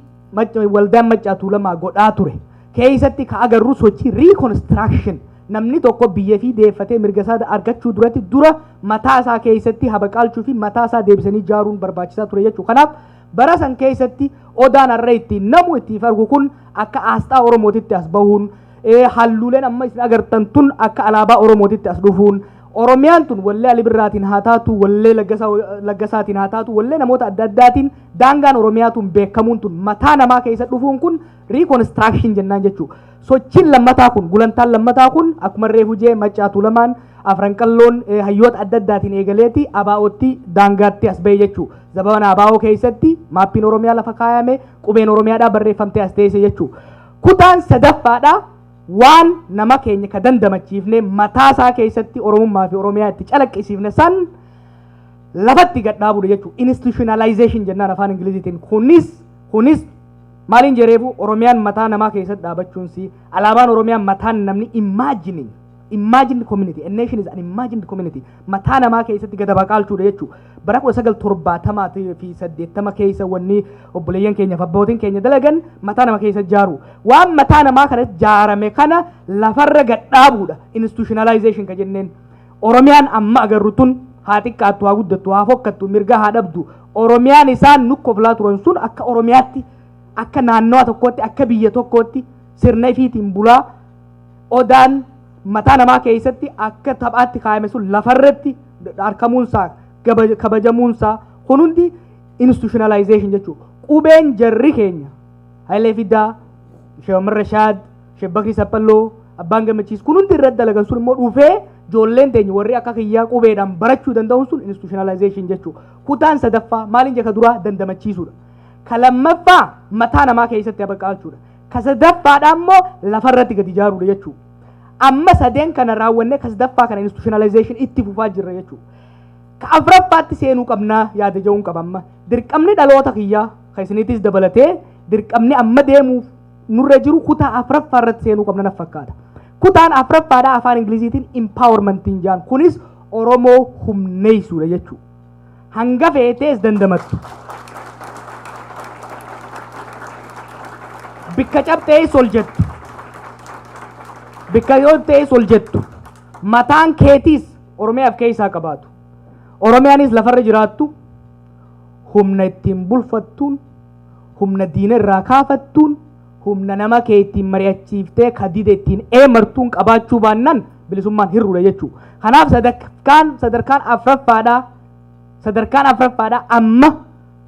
waldaan Maccaa Tuulamaa godhaa ture. Keessatti ka agarru sochii reconstruction, namni tokko biyya fi deeffatee mirga isaa argachuu duratti dura mataa isaa keessatti habaqaalchuu fi mataa isaa deebisanii ijaaruun barbaachisaa ture jechuudha. Kanaaf bara san keessatti odaan har'a ittiin namu ittiin argu kun akka aasxaa Oromootitti as bahuun, halluuleen amma isin agartan tun akka alaabaa Oromootitti as dhufuun, Oromiyaan tun wallee Ali Birraatiin haa taatu, wallee Laggasaatiin haa taatu, wallee namoota adda addaatiin daangaan Oromiyaa tun beekamuun tun mataa namaa keessa dhufuun kun reconstruction jennaan jechuudha. Sochiin lammataa kun, gulantaan lammataa kun, akkuma reefu jee, Maccaa Tuulamaan, afran qalloon, hayyoota adda addaatiin eegaleeti abaa'ootti daangaatti as ba'e jechuudha. Zabana abaa'oo keessatti maappiin Oromiyaa lafa kaayame, qubeen Oromiyaadhaa barreeffamtee as teesse jechuudha. Kutaan sadaffaadhaa waan nama keenya ka dandamachiifne, mataasaa keessatti Oromummaa fi Oromiyaa itti calaqqisiifne san lafatti gad dhaabuudha jechuudha. Institutionalization jennaan afaan Ingiliziitiin. Kunis maaliin jereefu Oromiyaan mataa namaa keessatti dhaabachuun si alaabaan Oromiyaa mataan namni imagining, imagined community, a nation is an imagined community, mataa namaa keessatti gada baqaalchuudha jechuudha. Bara 1970 fi 80 keessa wanni obboleeyyan keenya fi abbootiin keenya dalagan mataa nama keessa ijaaru. Waan mataa namaa kana ijaarame kana lafarra gad dhaabuudha institutionalization ka jenneen. Oromiyaan amma agarru tun haa xiqqaattu, haa guddattu, haa fokkattu, mirga haa dhabdu, Oromiyaan isaan nukkoflaa turan sun akka Oromiyaatti, akka naannawa tokkootti, akka biyya tokkootti sirna ifiitiin bulaa Odaan mataa namaa keessatti akka taphaatti kaayame sun lafarratti argamuunsaa, kabajamuunsaa kun hundi institutionalization jechuudha. Qubeen jarri keenya Hayilee Fidaa, Sheekh Umar Rashaad, Sheekh Bakrii Saphalloo, Abbaan Gammachiis kun hundi irratti dalagan sun immoo dhufee ijoolleen teenya warri akka kiyyaa qubeedhaan barachuu danda'uun sun institutionalization jechuudha. Kutaan sadaffaa maaliin jedha? Duraa dandamachiisuudha. Ka lammaffaa mataa namaa keessatti habaqaachuudha. Ka sadaffaadha immoo lafarratti gadi ijaaruudha jechuudha. Amma sadeen kana raawwannee ka sadaffaa kana institutionalization itti fufaa jirra jechuudha. Ka afuraffaatti seenuu qabnaa yaada jedhuun qaba amma. Dirqamni dhaloota kiyyaa ka isiniitis dabalatee dirqamni amma deemuuf nurra jiru kutaa afuraffaa irratti seenuu qabna naf fakkaata. Kutaan afuraffaadhaa afaan Ingiliziitiin empowermentiin jaan, kunis Oromoo humneessuudha jechuudha. Hanga feetees dandamattu. Bikka cabxees ol jettu. Bikka yoo ta'es ol jettu. Mataan keetiis Oromiyaaf keessaa qabaatu. Oromiyaanis lafarra jiraattu, humna ittiin bulfattuun, humna diina irraa kaafattuun, humna nama kee ittiin mari'achiiftee kadida ittiin eemartuun qabaachuu baannaan bilisummaan hir'uudha jechuudha. Kanaaf sadarkaan afuraffaadhaa amma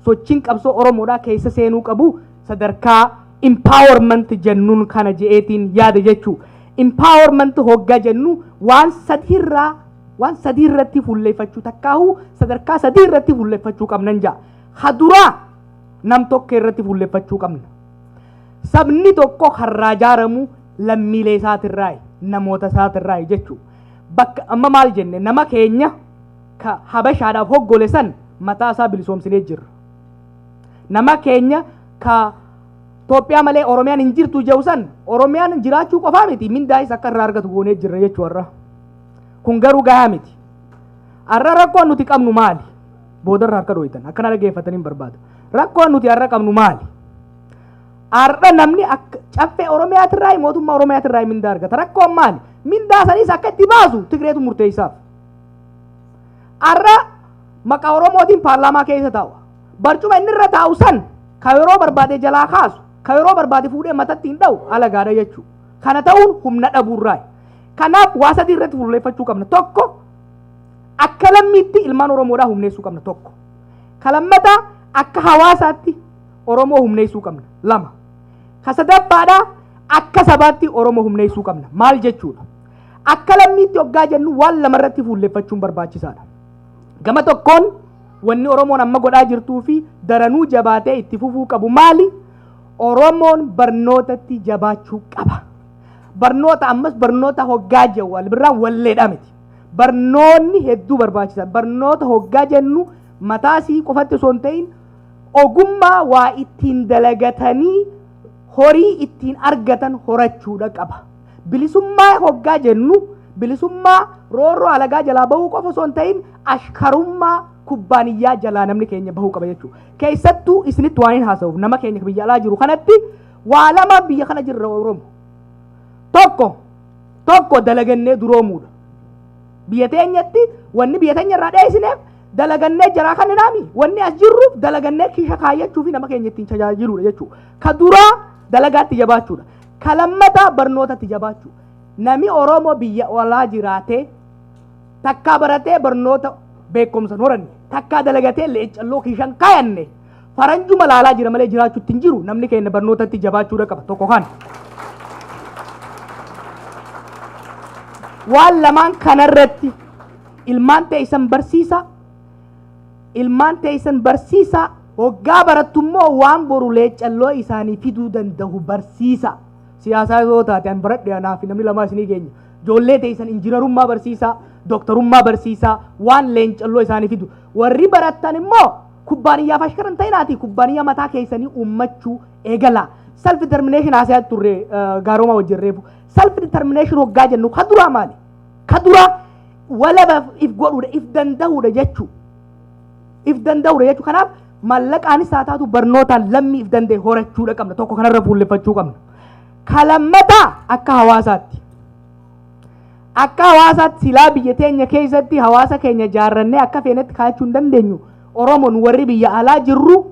sochiin qabsoo Oromoodhaa keessa seenuu qabu sadarkaa empowerment jennuun kana je'eetiin yaada jechuudha. Empowerment hoggaa jennu waan sadii irratti fuulleeffachuu, takkaahuu sadarkaa sadii irratti fuulleeffachuu qabnan ja'a. Haduraa nam tokko irratti fuulleeffachuu qabna. Sabni tokko karraa ijaaramu lammiilee isaatirraayi, namoota isaatirraayi jechuudha. Bakka amma maal jenne? Nama keenya ka Habashaadhaaf hoggole san mataa isaa bilisoomsinee jirra. Nama keenya ka Itoophiyaa malee Oromiyaan hin jirtu jedhu san Oromiyaan jiraachuu qofaa miti, mindaa'is akka irraa argatu goonee jirra jechuudha. Kun garuu gahaa miti. Har'a rakkoon nuti qabnu maali? Boodarra harka dhooytan akkana dhaggeeffatanii hin barbaadu. Rakkoon nuti har'a qabnu maali? Har'a namni akka caffee Oromiyaatirraa, mootummaa Oromiyaatirraa mindaa argata. Rakkoon maali? Mindaa sanis akka itti baasu Tigreetu murteessaaf. Har'a maqaa Oromootiin paarlaamaa keessa taa'u. Barcuma inni irra taa'u san ka yeroo barbaade jalaa kaasu, ka yeroo barbaade fuudhee matatti hin dha'u alagaadha jechuudha. Kana ta'uun humna dhabuurraayi. Kanaaf waa sadii irratti fuulleeffachuu qabna. Tokko, akka lammiitti ilmaan Oromoodhaa humneessuu qabna, tokko. Ka lammataa, akka hawaasaatti Oromoo humneessuu qabna, lama. Ka sadaffaadhaa, akka sabaatti Oromoo humneessuu qabna. Maal jechuudha? Akka lammiitti hoggaa jennu waan lamarratti fuulleeffachuun barbaachisaadha. Gama tokkoon wanni Oromoon amma godhaa jirtuu fi daranuu jabaatee itti fufuu qabu maali? Oromoon barnootatti jabaachuu qaba. Barnoota ammas barnoota hoggaa jennu wal birraan walleedha miti. Barnoonni hedduu barbaachisa. Barnoota hoggaa jennu mataasii qofatti osoo hin ta'in ogummaa waa ittiin dalagatanii horii ittiin argatan horachuudha qaba. Bilisummaa hoggaa jennu bilisummaa roorroo alagaa jalaa bahuu qofa osoo hin ta'in ashkarummaa kubbaaniyyaa jalaa namni keenya bahuu qaba jechuudha. Keessattuu isinitti waan hin haasa'uuf nama keenya biyya alaa jiru kanatti waa lama biyya kana jirra Oromo. Tokko dalagannee duroomuudha. Biyya teenyatti wanni biyya teenya irraa dheessineef dalagannee jaraa kan naami, wanni as jirruuf dalagannee kiisha kaayyachuu fi nama keenya ittiin tajaajiluudha jechuudha. Ka duraa dalagaatti jabaachuudha. Ka lammataa barnootatti jabaachuu. Nami Oromoo biyya alaa jiraatee takkaa baratee barnoota beekumsa hin horanne, takkaa dalagatee leeccalloo kiishan kaayanne, faranjuma laalaa jira malee jiraachuutti hin jiru. Namni keenya barnootatti jabaachuudha qaba, tokko kana. Waan lamaan kanarratti ilmaan teessan barsiisa, ilmaan teessan barsiisa. Hoggaa barattu immoo waan boru leeccalloo isaanii fiduu danda'u barsiisa. Siyaasaa yoo taate an baradhe, anaa fi namni lamaa isinii keenya. Ijoollee teessan injiinarummaa barsiisaa, dooktarummaa barsiisaa, waan leencalloo isaanii fidu. Warri barattan immoo kubbaaniyyaa fashkaran ta'inaati kubbaaniyyaa mataa keessanii uummachuu eegala. Self determination haasayaa turre gaaroomaa wajjin reefu. Self determination hoggaa jennu ka duraa maali? Ka duraa walaba if godhuudha, if danda'uudha jechuu. If danda'uudha jechuu. Kanaaf mallaqaanis haa taatu barnootaan lammii if danda'e horachuudha qabna. Tokko kanarra fuulleffachuu qabna. Ka lammataa akka hawaasaatti. Akka hawaasaatti silaa biyya teenya keessatti hawaasa keenya jaarrannee akka feenetti kaa'achuu hin dandeenyu. Oromoon warri biyya alaa jirru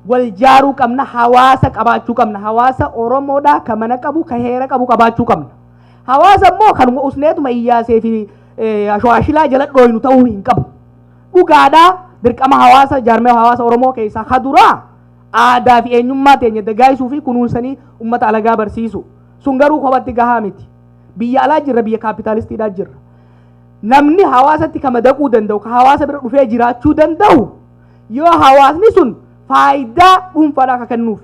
wal jaaruu qabna, hawaasa qabaachuu qabna. Hawaasa Oromoodhaa ka mana qabu, ka heera qabu qabaachuu qabna. Hawaasa immoo kanuma usneetuma iyyaasee fi asho'ashilaa jala dhooynu ta'uu hin qabu. Dhugaadhaa, dirqama hawaasa, jaarmee hawaasa Oromoo keessaa ka duraa aadaa fi eenyummaa teenya dagaagsuu fi kunuunsanii ummata alagaa barsiisu. Sun garuu kophatti gahaa miti. Biyya alaa jirra, biyya kaapitaalistiidhaa jirra. Namni hawaasatti ka madaquu danda'u, ka hawaasa bira dhufee jiraachuu danda'u, yoo hawaasni sun faayidaa dhuunfaadhaa akka kennuuf.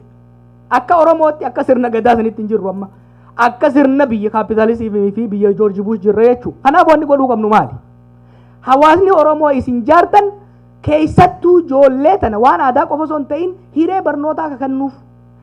Akka Oromootti akka sirna gadaa sanitti hin jirru amma. Akka sirna biyya kaapitaalistii fi biyya Joorji Bush jirra jechuudha. Kanaaf wanni godhuu qabnu maali? Hawaasni Oromoo isin jaartan, keessattuu ijoollee tana, waan aadaa qofa osoo hin ta'in hiree barnootaa akka kennuuf.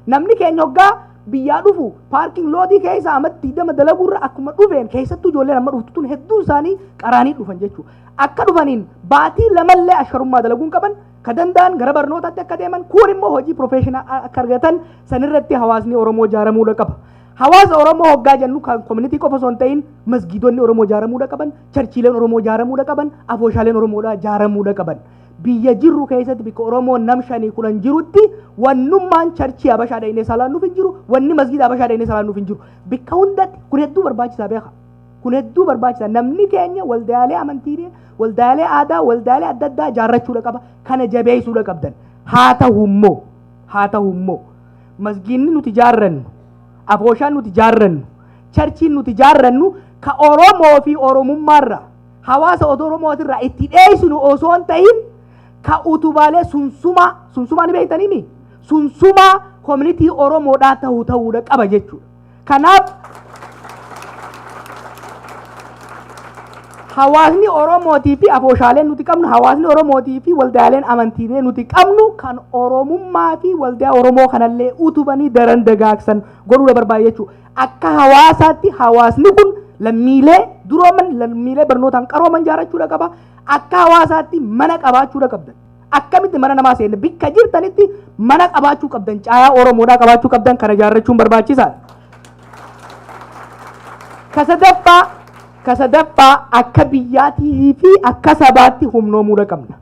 Namni keenya hoggaa biyyaa dhufu parking lotii keessa amatti 20 dalaguurra akkuma dhufeen, keessattuu ijoolleen amma dhuftu tun hedduun isaanii qaraanii dhufan jechuudha. Akka dhufaniin baatii lamallee asharummaa dalaguun qaban, ka danda'an gara barnootaatti akka deeman, kun immoo hojii professional akka argatan, sanirratti hawaasni Oromoo ijaaramuudha qaba. Hawaasa Oromoo hoggaa jennu kan community qofa osoo hin ta'in, masgiidonni Oromoo ijaaramuudha qaban, churchiileen Oromoo ijaaramuudha qaban, afooshaaleen Oromoodhaa ijaaramuudha qaban. Biyya jirru keessatti bikka Oromoo nam 5 10 jirutti wannummaan churchii Habashaa dhaynee salaannuuf hin jiru, wanni masgiida Habashaa dhaynee salaannuuf hin jiru. Bikka hundatti kun hedduu barbaachisaa beeka. Kun hedduu barbaachisaa. Namni keenya waldaalee amantiilee, waldaalee aadaa, waldaalee adda addaa ijaarrachuudha qaba. Kana jabeessuudha qabdan. Haa ta'u immoo masgiinni nuti ijaarrannu, afooshaan nuti ijaarrannu, churchiin nuti ijaarrannu ka Oromoo fi Oromummaarraa, hawaasa Oromootirraa itti dheessinu osoo hin ta'in, ka utubaalee sunsumaa, sunsumaa ni beektanii, sunsumaa community Oromoodhaa ta'uu ta'uudha qaba jechuudha. Kanaaf hawaasni Oromootii fi afooshaaleen nuti qabnu, hawaasni Oromootii fi waldaaleen amantiilee nuti qabnu kan Oromummaa fi waldaa Oromoo kanallee utubanii daran dagaagsan godhuudha barbaada jechuudha. Akka hawaasaatti hawaasni kun lammiilee durooman, lammiilee barnootaan qarooman ijaarrachuudha qaba. Akka hawaasaatti mana qabaachuudha qabdan. Akkamitti mana namaa seenne? Bikka jirtanitti mana qabaachuu qabdan, caayaa Oromoodhaa qabaachuu qabdan, kana ijaarrachuun barbaachisaadha. Ka sadaffaa, akka biyyaatii fi akka sabaatti humnoomuudha qabna.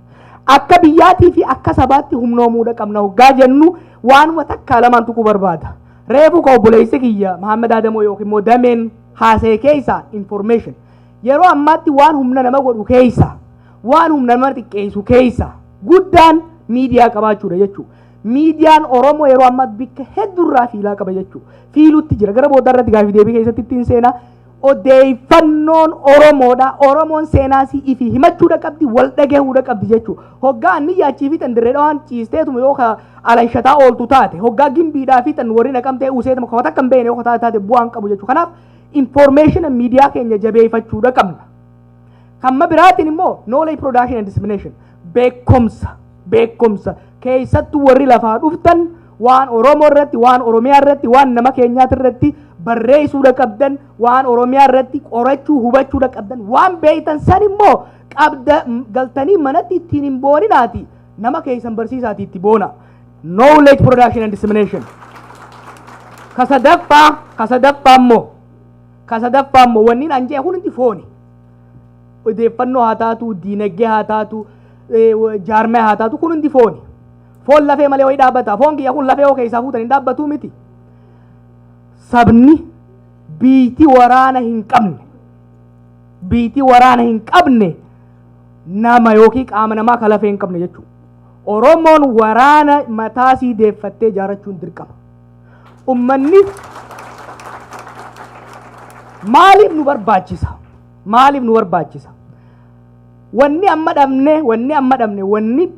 Akka biyyaatii fi akka sabaatti humnoomuudha qabna hoggaa jennu waanuma takkaa lamaan tuquu barbaada. Reefu ka obboleessi kiyya Mahammad Adamoo yookiin immoo Dameen haasa'e keessaa information. Yeroo ammaatti waan humna nama godhu keessa, waan humna nama xiqqeessu keessa guddaan miidiyaa qabaachuudha jechuudha. Miidiyaan Oromoo yeroo ammaatti bikka hedduurraa fiilaa qaba jechuudha. Fiilutti jira. Gara boodaa irratti gaafii deebii keessatti ittiin seenaa. Odeeffannoon Oromoodha. Oromoon seenaasii ifii himachuudha qabdi, wal dhagahuudha qabdi jechuudha. Hoggaa anni yaachii fi tan dirree dhawaan ciisteetuma yoo ka alanshataa ooltu taate, hoggaa gimbiidhaa fi tan warri naqamtee useetuma ka takka hin beekne yoo taate taate, bu'aan qabu jechuudha. Kanaaf information miidiyaa keenya jabeeffachuudha qabna. Kamma biraatiin immoo knowledge production and dissemination, beekumsa, keessattuu warri lafaa dhuftan waan Oromoo irratti, waan Oromiyaa irratti, waan nama keenyaati irratti barreessuudha qabdan, waan Oromiyaa irratti qorachuu, hubachuudha qabdan. Waan beektan san immoo qabda galtanii manatti ittiin hin booninaati, nama keessan barsiisaati itti boona. Knowledge production and dissemination. Ka sadaffaa immoo wanni an jee hundi fooni. Odeeffannoo haa taatu, diinagdee haa taatu, jaarmee haa taatu, kun hundi fooni. Foon lafee malee wayii dhaabbata? Foon kiyya kun lafee yoo keessaa fuutan hin dhaabbatuu miti. Sabni biitii waraana hin qabne, biitii waraana hin qabne nama yookiin qaama namaa ka lafee hin qabne jechuudha. Oromoon waraana mataasii deeffattee ijaarrachuun dirqama. Ummanni maaliif nu barbaachisa? Maaliif nu barbaachisa? Wanni amma dhabne, wanni amma dhabne, wanni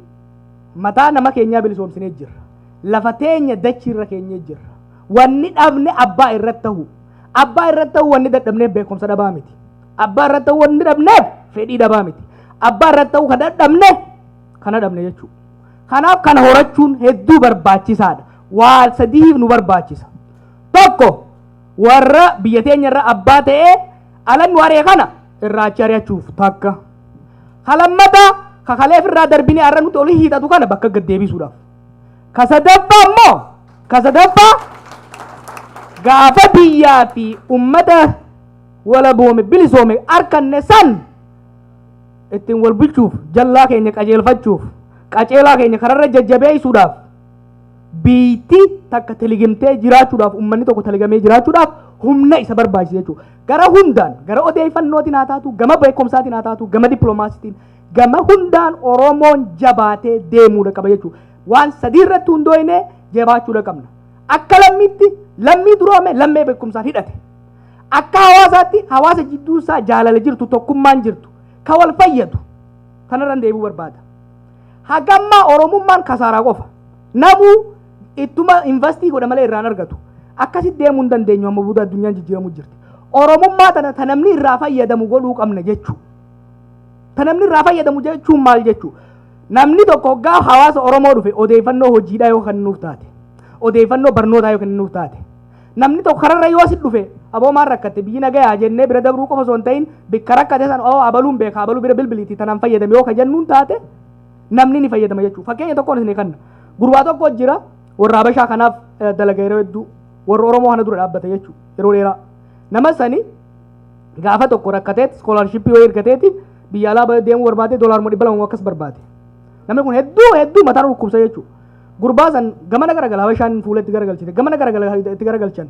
mataa nama keenyaa bilisoomsinee jirra. Lafa teenya dachiirra keenyee jirra. Wanni dhabne abbaa irratti ta'u. Abbaa irratti ta'u wanni dadhabneef beekumsa dhabaa miti. Abbaa irratti ta'u wanni dhabneef fedhii dhabaa miti. Abbaa irratti ta'u kan dadhabne kana dhabne jechuudha. Kanaaf kana horachuun hedduu barbaachisaadha. Waa sadiif nu barbaachisa. Tokko, warra biyya teenya irra abbaa ta'ee alan nu ari'e kana irraa achi ari'achuuf takka. Ka lammataa, kakaleef irraa darbinee har'a nuti olii hiixatu kana bakka gad deebisuudhaaf. Ka sadaffaa immoo, ka sadaffaa, gaafa biyyaa fi ummata walaboome bilisoome arkanne san ittiin wal bulchuuf, jallaa keenya qajeelfachuuf, qaceelaa keenya kararra jajjabeessuudhaaf, biitti takka taligamtee jiraachuudhaaf, ummanni tokko taligamee jiraachuudhaaf Humna isa barbaachisa jechuudha. Gara hundaan, gara odeeffannootiin haa taatu, gama beekumsaatiin haa taatu, gama dippiloomaasiitiin, gama hundaan Oromoon jabaatee deemuudha qaba jechuudha. Waan sadii irratti hundooyne jabaachuudha qabna. Akka lammiitti lammii duroome, lammee beekumsaan hidhate. Akka hawaasaatti hawaasa jidduu isaa jaalala jirtu, tokkummaan jirtu, ka wal fayyadu kanarran deebi'uu barbaada. Hagammaa Oromummaan kasaaraa qofa. Namuu ittuma invest godha malee irraan argatu. Akkasitti deemuu hin dandeenyu, amma booda addunyaan jijjiiramuu jirti. Oromummaa tana ta namni irraa fayyadamu godhuu qabna jechuudha. Ta namni irraa fayyadamu jechuun maal jechuudha? Namni tokko hoggaa hawaasa Oromoo dhufe odeeffannoo hojiidhaa yoo kennuuf taate, odeeffannoo barnootaa yoo kennuuf taate, namni tokko kararra yoo si dhufe, "Aboo, maal rakkatte? Biyyi nagayaa?" jennee bira dabruu qofa osoo hin ta'in, bikka rakkate san "Oo, abaluun beeka, abaluu bira bilbiliitii tanaan fayyadame" yoo ka jennuun taate, namni ni fayyadama jechuudha. Fakkeenya tokkoon isin kenna. Gurbaa tokko jira, warra Habashaa kanaaf dalaga, yeroo hedduu warra Oromoo kana dura dhaabbata jechuudha yeroo dheeraa. Nama sani gaafa tokko rakkateet scholarship wayii ergateeti biyya alaa deemuu barbaade, doolaaruma 200 akkas barbaade. Namni kun hedduu hedduu mataa dhukkubsa jechuudha. Gurbaa san gamana garagala, Habashaan fuulatti garagalchite, gamana garagala itti garagalchan.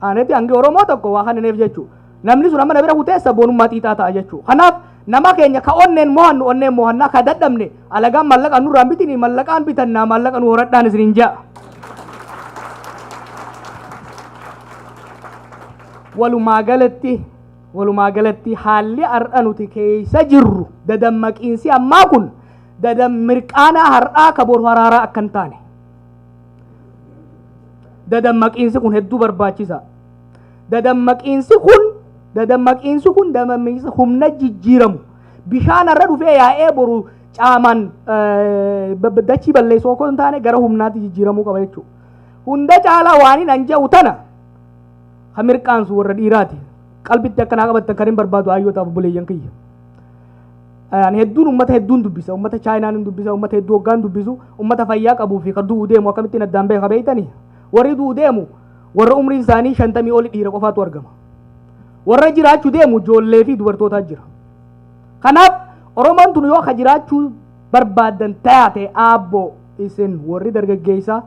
Aanetti hangi Oromoo tokko waa kanneef jechuudha. Namni sun amma na bira kutee sabboonummaa xiixaa ta'a jechuudha. Kanaaf nama keenya ka onneen mo'annu onneen mo'annaa, ka dadhabne alagaan mallaqa nurraan bitini, mallaqaan bitannaa, maallaqa nu horadhaan isiniin ja'a. Walumaa galatti haalli har'a nuti keessa jirru, dadammaqiinsi ammaa kun dadammirqaanaa har'aa ka boru haraaraa akka hin taane, dadammaqiinsi kun hedduu barbaachisa. Dadammaqiinsi kun dadammaqiinsa humna jijjiiramu, bishaan har'a dhufee yaa'ee boru caamaan dachii balleessuu osoo hin taane, gara humnaatti jijjiiramuu qaba jechuudha. Hunda caalaa waan hin anja'u tana ka mirqaansu warra dhiiraati. Qalbitti akkanaa qabattan kan hin barbaadu, hayyootaaf obboleeyyan kiyya. Ani hedduun ummata hedduun dubbisa, ummata Chaayinaan hin dubbisa, ummata hedduu hoggaan dubbisu, ummata fayyaa qabuu fi kan du'uu deemu akkamittiin addaan beeka beeytanii? Warri du'uu deemu warra umriin isaanii 50 oli dhiira qofaatu argama. Warra jiraachuu deemu ijoollee fi dubartootaa jira. Kanaaf Oromoon tun yoo ka jiraachuu barbaaddan taate, aabboo, isin warri dargaggeessaa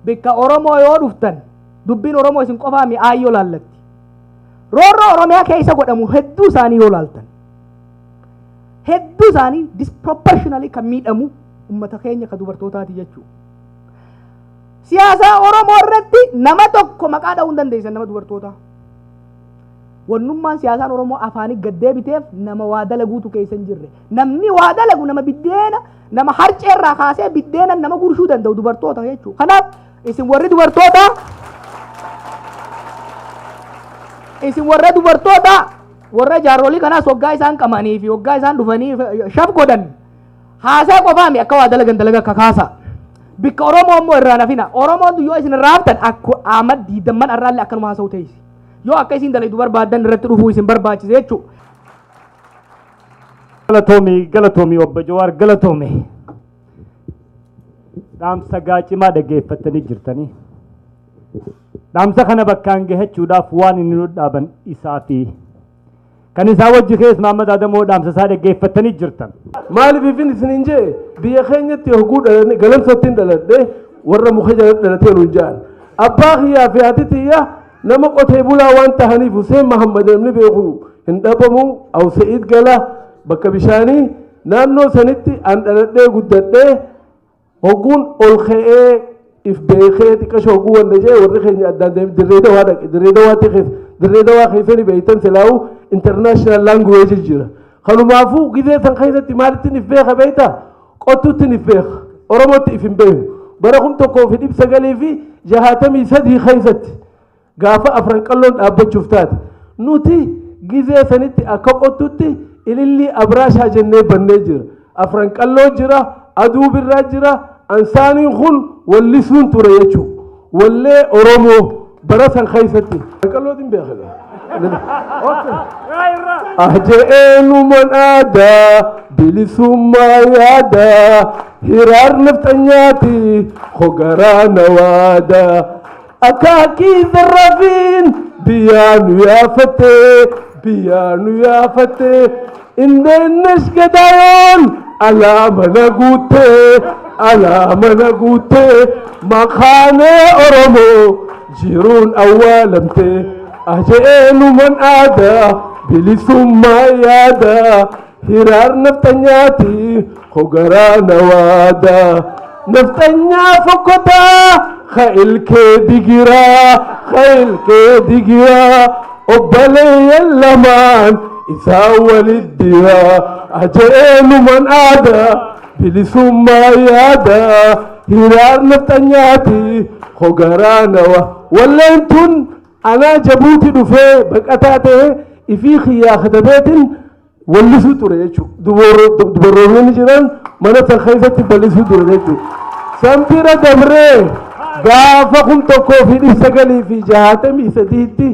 bikka Oromoo yoo dhuftan, dubbiin Oromoo isin qofaa mi'aayyoo laallatti. Roorroo Oromiyaa keessa godhamu hedduu isaanii yoo laaltan, hedduu isaanii disproportionally kan miidhamu ummata keenya ka dubartootaati jechuudha. Siyaasa Oromoo irratti nama tokko maqaa dha'uu hin dandeessan nama dubartootaa. Wannummaan siyaasaan Oromoo afaanii gad deebiteef nama waa dalaguutu keessa hin jirre. Namni waa dalagu nama biddeena, nama harceerraa kaasee biddeena nama gurshuu danda'u dubartoota jechuudha. Kanaaf isin warri dubartootaa, isin warra dubartoota, warra jaarsolii kanaas waggaa isaan qamanii fi waggaa isaan dhufanii shaf godhan haasaa qofaami, akka waa dalagan dalaga kakaasa. Bikka Oromoo immoo irraa nafina. Oromoon yoo isin irraa haftan akku Ahmad 20n arraallee akkanuma haasa'u teessi. Yoo akka isin dalaydu barbaaddan irratti dhufuu isin barbaachise jechuudha. Galatoomii, galatoomii, obbo Jawaar, galatoomii. Dhaamsa gaacimaa dhaggeeffattanii jirtanii. Dhaamsa kana bakkaan gahachuudhaaf waan inni nu dhaaban isaa fi kan isaa wajji keessa Mahammad Adamoo dhaamsa isaa dhaggeeffattanii jirtan. Maaliif ifin isiniin jee, biyya keenyatti hogguu dhalanne galamsootti hin dhaladhe, warra muka jalatti dhalatee nuun jedhan. Abbaa kiyyaa fi haati tiyya nama qotee bulaa waan tahaniif, Hussein Mahammad namni beeku hin dhabamu, Awse'iid gala bakka bishaanii naannoo sanitti an dhaladhee guddadhee. Hogguun ol ka'ee if beekee xiqqasho hogguu wanda jee, warri keenya addaan deeme Dirree Dawaa dhaqe. Dirree Dawaatti keessa, Dirree Dawaa keessani beeytan silaa'u international language jira. Kanumaafuu gizee san keessatti maalittiin if beeka beeyta? Qottuttiin if beeka, Oromootti if hin beeku. Bara 1963 keessatti gaafa Afran Qalloon dhaabbachuuf taate, nuti gizee sanitti akka qottutti ilillii abraashaa jennee bannee jira. Afran Qalloo jira, aduu birraa jira, ansaaniin kun wallisuun ture jechuu, wallee Oromoo bara san keessatti Qal'ootiin beekama. Ahje'eenuman aadaa bilisummaa yaadaa, hiraar nafxanyaati hogaraa nawaadaa, akaakii zarrafiin biyyaa nu yaafattee, biyyaa nu yaafattee, indeennesh gadaayoon alaa mana guuttee, alaa mana guuttee, maqaanee Oromoo jiruun awwaalamtee. Ajeenuman aadaa bilisummaa yaada hiraar naftanyaati hogaraa nawaada naftanyaa fokkotaa kha'ilkee digiraa kha'ilkee digiraa obboleeyyan lamaan isaa waliddiraa. Ajeenuman aadaa bilisummaa yaada hiraar naftanyaati hogaraa nawa. Walleen tun anaa Jabuuti dhufee baqataa ta'ee ifii xiyyaa katabeetiin wallisuu ture jechuudha. Dubarroonni jiran mana san keessatti bal'isuu ture jechuudha. San bira dabree gaafa 1963tti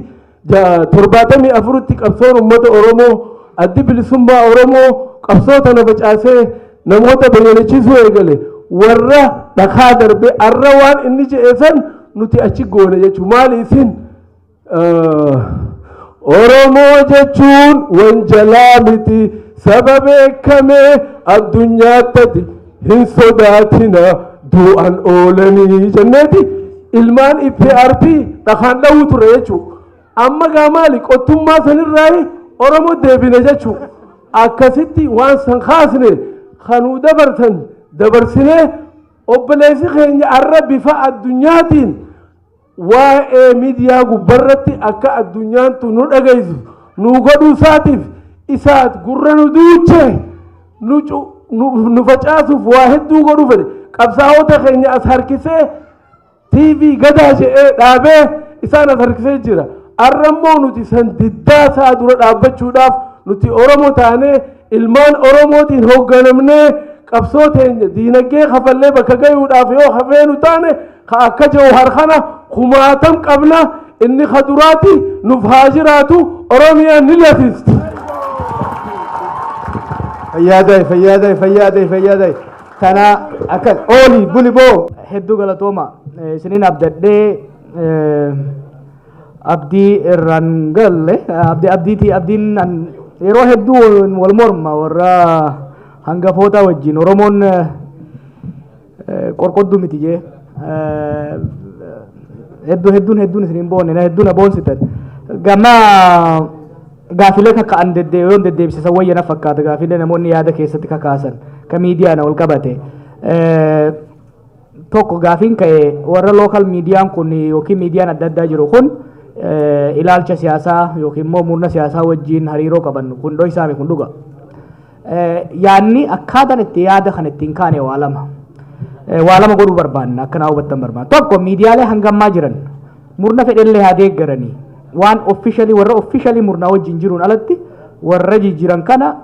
74tti qabsoon uummata Oromoo, Addi Bilisummaa Oromoo, qabsoo tana facaasee namoota bayyanachiisuu eegale, warra dhakaa darbe arra waan inni jedhe san nuti achi goone jechuudha. Maali isin Oromoo jechuun wanjalaa miti, saba beekamee addunyaatti, hin sodaatina du'an oolanii jenneeti ilmaan IPRP dhakaan dhawuu ture jechuudha. Amma gaa maali, qottummaa sanirraa Oromoo deebine jechuudha. Akkasitti waan san kaasne kanuu dabarsan dabarsinee obboleessi keenya arra bifa addunyaatiin waa'ee miidiyaa gubbarratti akka addunyaan tun nu dhageessu nu godhuu isaatiif isaat gurra nu duuche nu facaasuuf waa hedduu godhuu fedhe. Qabsaa'ota keenya as harkisee TV Gadaa jedhee dhaabee isaan as harkisee jira. Arra immoo nuti san diddaa isaa dura dhaabbachuudhaaf nuti Oromoo taanee ilmaan Oromootiin hoogganamnee qabsoo teenya diinagdee kafallee bakka gayuudhaaf yoo hafeenu taane ka akka Jawhar kana kumaatam qabna. Inni ka duraati nuuf haa jiraatu. Oromiyaan ni lafisti. Fayyaaday, fayyaaday, fayyaaday, fayyaaday. Tana akkas ooli buli boo. Hedduu galatooma. Isiniin abdadhee abdii irraan galle abdii abdiiti. Abdiin yeroo hedduu wal morma warra hangafoota wajjin. Oromoon qorqodduu miti jee hedduu hedduun hedduun isiniin boonne na hedduu na boonsitan. Gama gaafilee kaka'an yoon deddeebisisan wayya na fakkaata. Gaafilee namoonni yaada keessatti kakaasan ka miidiyaan wal qabate tokko gaafiin ka'e, warra local miidiyaan kun yookiin miidiyaan adda addaa jiru kun ilaalcha siyaasaa yookiin immoo murna siyaasaa wajjin hariiroo qaban kun dho'isaame kun dhuga. Yaadni akkaataan itti yaada kan ittiin kaane waa lama. Waa lama godhuu barbaanna, akka naa hubattan barbaanna. Tokko, miidiyaalee hangammaa jiran murna fedhellee haa deeggaranii, waan officially warra officially murnaa wajjin jiruun alatti warra jijjiiran kana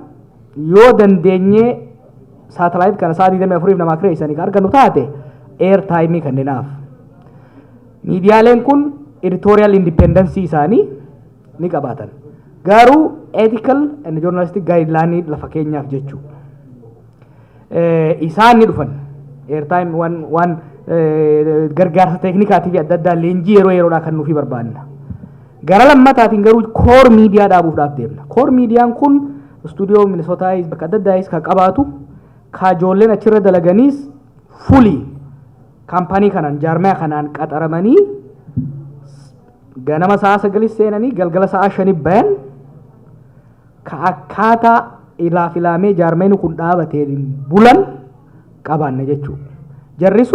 yoo dandeenyee satellite kana sa'a 24 namaa kireessanii kan argannu taate air time kennenaaf. Miidiyaaleen kun editorial independence isaanii ni qabaatan. Garuu ethical and journalistic guideline lafa keenyaaf jechuu. Isaan ni dhufan. Airtime waan gargaarsa teeknikaatii fi adda addaa leenjii yeroo yeroodhaa kan nuufi barbaanna. Gara lammataatiin garuu core miidiyaa dhaabuudhaaf deemna. Core miidiyaan kun istuudiyoo Minisootaayis bakka adda addaayis kan qabaatu, ka ijoolleen achirra dalaganiis fully kaampaanii kanaan, jaarmaya kanaan qaxaramanii, ganama sa'a 9 seenanii galgala sa'a 5 bayan, ka akkaataa ilaaf ilaamee jaarmayni kun dhaabateen bulan qabaanna jechuudha. Jarri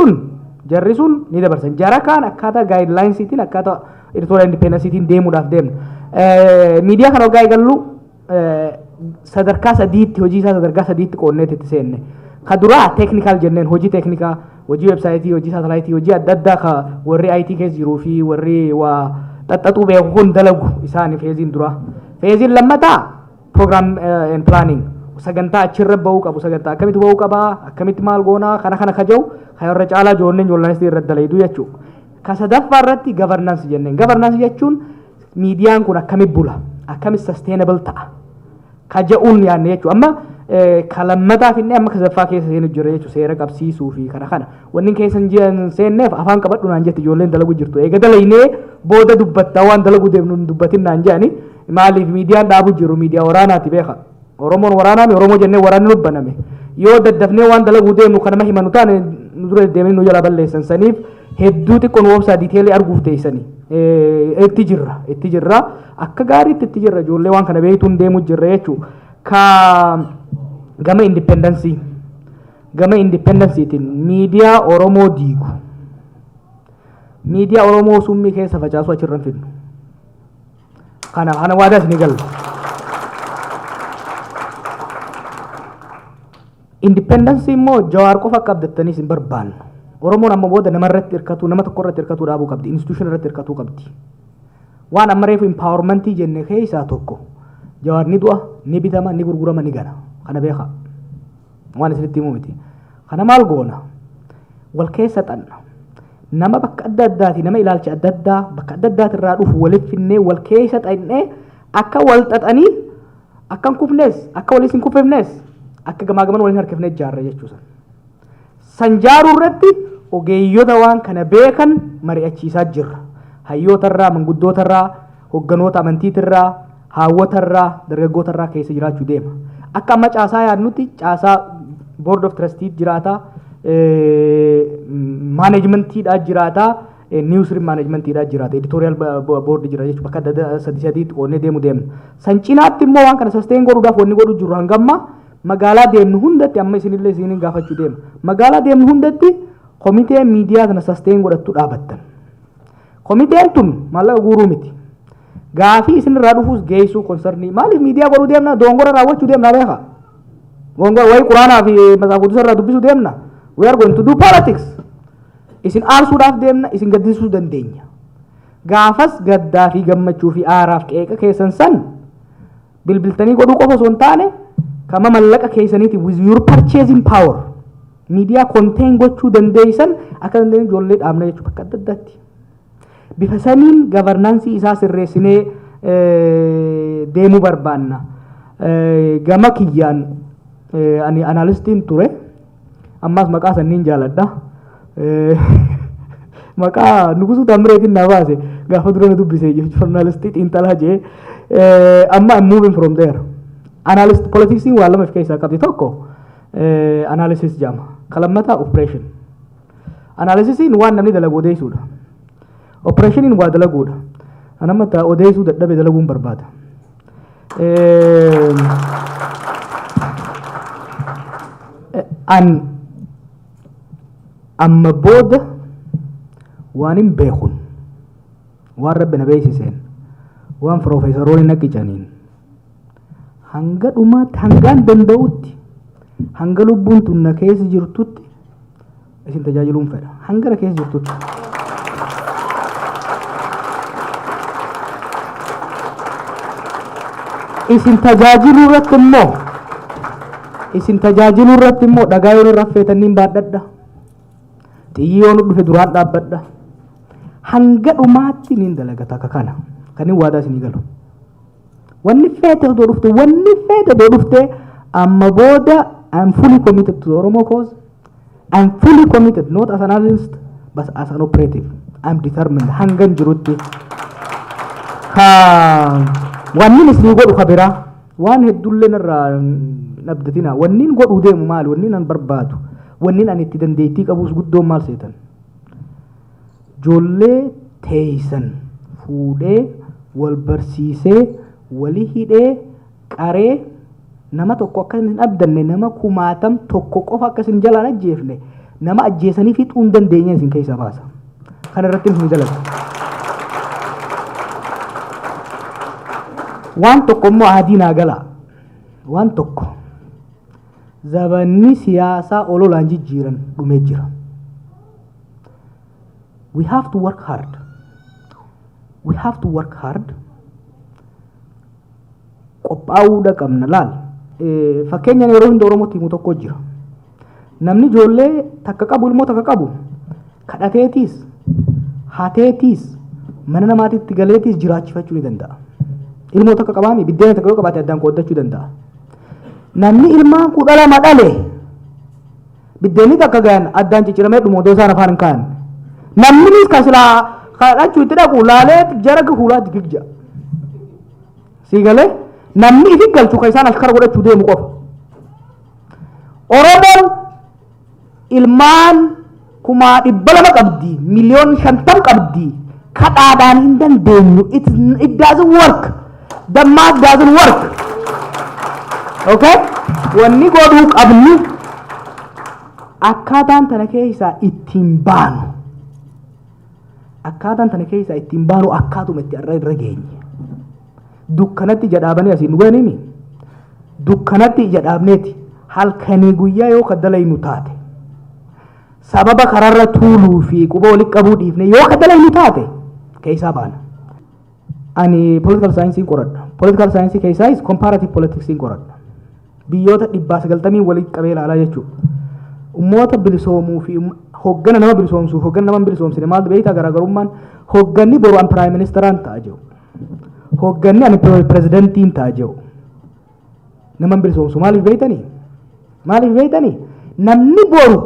sun ni dabarsan. Jara kaan akkaataa guidelinesiitiin, akkaataa editorial independenceiitiin deemuudhaaf deemna. Miidiyaa kana waggaa eegallu sadarkaa sadiitti, hojii isaa sadarkaa sadiitti qoonneetti itti seenne. Ka duraa technical jenneen, hojii teeknikaa, hojii websiteii, hojii satelliteii, hojii adda addaa ka warri IT keessa jiruu fi warri waa xaxxaxuu beeku kun dalagu isaani phaseiin duraa. Phaseiin lammataa program and planning, sagantaa achirra bahuu qabu, sagantaa akkamitti bahuu qabaa, akkamitti maal goonaa, kana kana ka jiru kan irra caalaa ijoolleen journalistii irra dalayduu jechuudha. Ka sadaffaa irratti governance jenneen. Governance jechuun miidiyaan kun akkamitti bula, akkamitti sustainable ta'a ka je'uun yaadne jechuudha. Amma ka lammataa finne, amma ka sadaffaa keessa seenu jira jechuudha, seera qabsiisuu fi kana kana. Wanni keessa hin seenneef afaan qabadhu naan jette ijoolleen dalagu jirtu. Eega dalaynee booda dubbattaa, waan dalagu deemnu hin dubbatin naan jedhani. Maaliif miidiyaan dhaabu jiru miidiyaa waraanaati beeka. Oromoon waraanaami, Oromoo jennee waraanni nu baname. Yoo daddafnee waan dalaguu deemnu kanama himanu taane nu dura deemanii nu jala balleessan. Saniif hedduu xiqqoo nu obsaa, detailii arguuf teessanii. Itti jirra, itti jirra, akka gaariitti itti jirra, ijoollee waan kana beektuun deemu jirra jechuudha. Ka gama independence, gama independenceiitiin miidiyaa Oromoo diigu, miidiyaa Oromoo summii keessa facaasu achirra hin fidnu. Kana waadaa isinii galla. Independence immoo Jawaar qofa akka abdattaniis hin barbaannu. Oromoon amma booda nama irratti hirkatu, nama tokko irratti hirkatuu dhaabuu qabdi, institution irratti hirkatuu qabdi. Waan amma reefu empowermentii jenne keessaa tokko, Jawaar ni du'a, ni bitama, ni gurgurama, ni gana. Kana beekaa. Waan isinitti himuu miti. Kana maal goona? Wal keessa xanna. Nama bakka adda addaati, nama ilaalcha adda addaa bakka adda addaati irraa dhufu walitti finnee, wal keessa xannee, akka wal xaxanii akka hin kufnes, akka walis hin kufifnes, akka gamaa gaman waliin harkifnee ijaarra jechuudha. San jaaruu irratti ogeeyyota waan kana beekan mari'achiisaa jirra. Hayyootarraa, manguddootarraa, hogganoota amantiitirraa, haawwotarraa, dargaggootarraa keessa jiraachuu deema. Akka amma caasaa yaadnutti caasaa board of trustee jiraata, managementiidhaa jiraata, newsroom managementiidhaa jiraata, editorial board jira jechuudha. Bakka adda addaa sadi sadiitti qoonnee deemu deemna. San cinaatti immoo waan kana sustain godhuudhaaf wanni godhu jiru hangamma magaalaa deemnu hundatti, amma isinillee isinin gaafachuu deema. Magaalaa deemnu hundatti komitee miidiyaa kana sustain godhattu dhaabattan. Komiteen tun maallaqa guuruu miti. Gaafii isinirraa dhufuus geessuu, concernii maaliif miidiyaa godhuu deemna? Doongora raawwachuu deemna beeka. Doongora wayii quraanaa fi Matsaaf Qudusa irraa dubbisuu deemna. We are going to do politics. Isin aarsuudhaaf deemna, isin gaddisuu dandeenya. Gaafas gaddaa fi gammachuu fi aaraaf qeeqa keessan san bilbiltanii godhuu qofa osoo hin taane, kama mallaqa keessaniiti, with your purchasing power, miidiyaa contain gochuu dandeessan akka dandeenyu ijoollee dhaabna jechuudha bakka adda addaatti. Bifa saniin governance isaa sirreessinee deemuu barbaanna. Gama kiyyaan ani analystiin ture, ammas maqaa sanniin jaaladha. Maqaa Nugusuu Taamireetiin na baase gaafa dura na dubbise, journalistii xiinxalaa jee. Amma I'm moving from there. Analyst politicsiin waa lama of keessaa qabdi: tokko analysis jedhama. Ka lammataa operation. Analysisiin waan namni dalagu odeessuudha. Operationiin waa dalaguudha. Anamma ta odeessuu dadhabe, dalaguun barbaada. An amma booda waan hin beekun, waan Rabbi na beeksiseen, waan piroofeesaroonni na qicaniin, hanga dhumaatti, hangaan danda'utti, hanga lubbuun tun na keessa jirtutti isin tajaajiluun fedha, hanga na keessa jirtutti. Isin tajaajiluu irratti immoo dhagaa yoo irra feetaniin baadhadha. Xiyyi yoo nu dhufe duraan dhaabbadha. Hanga dhumaatti niin dalaga. Takka kana kan hin waadaa isinii galu. Wanni feete odoo dhufte, wanni feete odoo dhufte, amma booda I'm fully committed to the Oromo cause. I'm fully committed not as an analyst but as an operative. I'm determined hangan jirutti. Ka wanni isinii godhu ka biraa waan hedduullee narraa nabdatina. Wanni godhuu deemu maali? Wanni an barbaadu, wanni ani itti dandeettii qabus guddoon maal seetan? Ijoollee teeysan fuudhee, wal barsiisee, wali hidhee, qaree, nama tokko akka hin abdanne, nama kumaatam tokko qofa akka isin jalaan ajjeefne, nama ajjeesanii fixuu hin dandeenye isin keessaa baasa. Kana irratti hin dalagu. Waan tokko immoo adii naa galaa. Waan tokko, zabanni siyaasaa ololaan jijjiiran dhumee jira. We have to work hard. We have to work hard. Qophaa'uudha qabna laal. Fakkeenyaan yeroo hunda Oromootti himu tokko jira. Namni ijoollee takka qabu, ilmoo takka qabu, kadhateetiis, hateetiis, mana namaatitti galeetiis jiraachifachuu ni danda'a. Ilmoo takka qabaami, biddeena takka yoo qabaate addaan qooddachuu danda'a. Namni ilmaan 12 dhale, biddeenni takka gahan addaan cicciramee dhumu odoo isaan afaan hin kaa'anne. Namnis ka silaa kadhachuu itti dhaqu laalee jara fuulaatti gigja. Sii galee? Namni ifi galchu ka isaan ashkara godhachuu deemu qofa. Oromoon ilmaan 200,000 qabdi, 50,000,000 qabdi. Kadhaadhaan hin dandeenyu. It doesn't work. The math doesn't work. Okay? Wanni godhuu qabnu, akkaataan tana keessaa ittiin baanu, akkaataan tana keessaa ittiin baanu, akkaatuma itti irra irra geenye. Dukkanatti ija dhaabanii asiin nu ga'anii, dukkanatti ija dhaabneeti halkanii guyyaa yoo ka dalaynu taate, sababa kararra tuuluu fi quba walitti qabuu dhiifne yoo ka dalaynu taate, keessaa baana. Ani political science qoradha. Political science keessaayis comparative politics qoradha. Biyyoota 190 walitti qabee ilaalaa jechuudha. Ummoota bilisoomuu fi hoggana nama bilisoomsuu, hoggana nama hin bilisoomsine maaltu beektaa? Garaagarummaan hogganni boru an prime ministeraan ta'a jiru. Hogganni ani pirezidantiin ta'a jiru. Nama hin bilisoomsu. Maaliif beektanii? Maaliif beektanii? Namni boru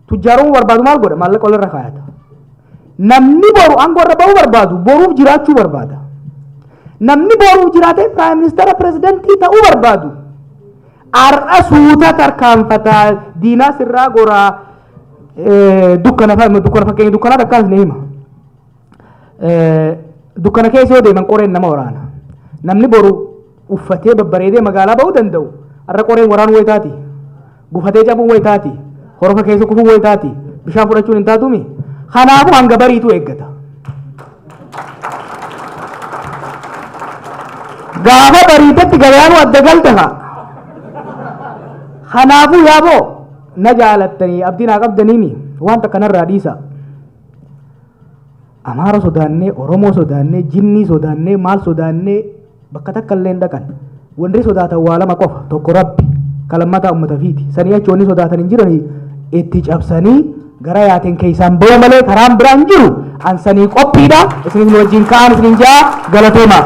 tujjaarumuu barbaadu maal godha? Maallaqa walirra kaayata. Namni boru aangoo irra ba'uu barbaadu boruuf jiraachuu barbaada. Namni boruuf jiraatee prime ministeera, pirezidantii ta'uu barbaadu har'a suuta tarkaanfataa, diinaa sirraa goraa. Dukkana, dukkana, fakkeenya dukkanaa takkaas ni hima. Dukkana keessa yoo deeman qoreen nama waraana. Namni boru uffatee babbareedee magaalaa ba'uu danda'u har'a qoreen waraanuu wayitaati. Gufatee cabuun wayitaati. Horofa keessa kufuun wayitaati. Bishaan fudhachuun hin taatumi. Kanaafuu hanga bariitu eeggata. Gaafa bariitetti gabayaanuu adda galte haa. Kanaafuu yaaboo na jaalattanii abdii naa qabdaniimi, wanta kanarraa dhiisa. Amaara sodaannee, Oromoo sodaannee, jinnii sodaannee, maal sodaannee bakka takka illee hin dhaqan. Wanni sodaatan waa lama qofa: tokko Rabbi, ka lammataa uummata fiiti. Sanii achi wanni sodaatan hin jirani. Itti cabsanii gara yaateen keessaan ba'uu malee karaan biraan jiru. An sanii qophiidha. Isinis nu wajjin ka'an isinin jaa, galatooma.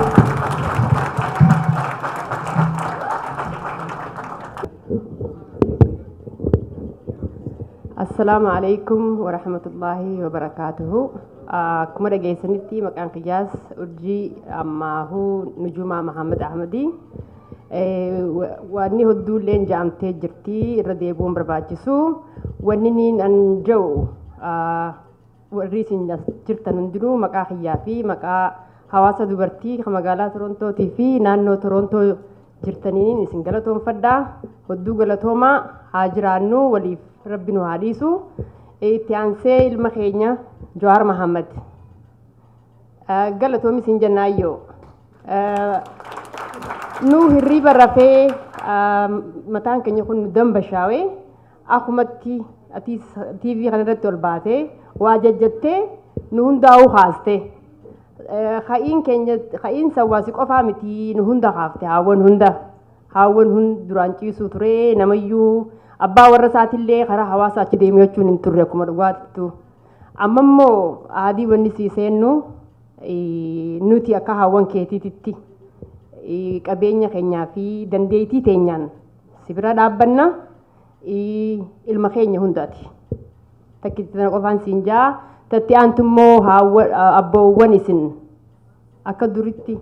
Assalaamu alaikum wa rahmatullahi wa barakaatuhu. Akkuma dhageessanitti maqaan kiyyaas Urjii Ammaahuu Nujumaa Mahammad Ahmadii. Wanni hedduulleen ja'amtee jirti, irra deebi'uun barbaachisu. Wanni niin an ja'u, warri isin as jirtan hundinuu maqaa kiyyaa fi maqaa hawaasa dubartii kan magaalaa Torontootii fi naannoo Torontoo jirtaniin isin galatoonfadha. Hedduu galatoomaa, haa jiraannu, waliif Rabbi nu haa dhiisu. Itti aansee ilma keenya Jawaar Mahammad. Galatoomi isin jennaayyoo. Nu hirriiba rafee mataan keenya kun nu dambashaawee akkumatti ati TV kanarratti ol baatee waa jajjattee nu hundaa'uu kaaste. Ka'iin keenya ka'iin sawwaasi qofaa miti, nu hunda kaafte, haawwan hunda. Haawwan hund duraan ciisuu ture, namayyuu abbaa warra isaatillee karaa hawaasaa achi deemee jechuun hin turre akkuma dhugaattu. Amma immoo aadii wanni sii seennu, nuti akka haawwan keetiititti qabeenya keenyaa fi dandeettii teenyaan si bira dhaabbanna, ilma keenya hundaati. Takkitti tana qofaan siin jaa. Tatti aantu immoo abboowwan isin akka duritti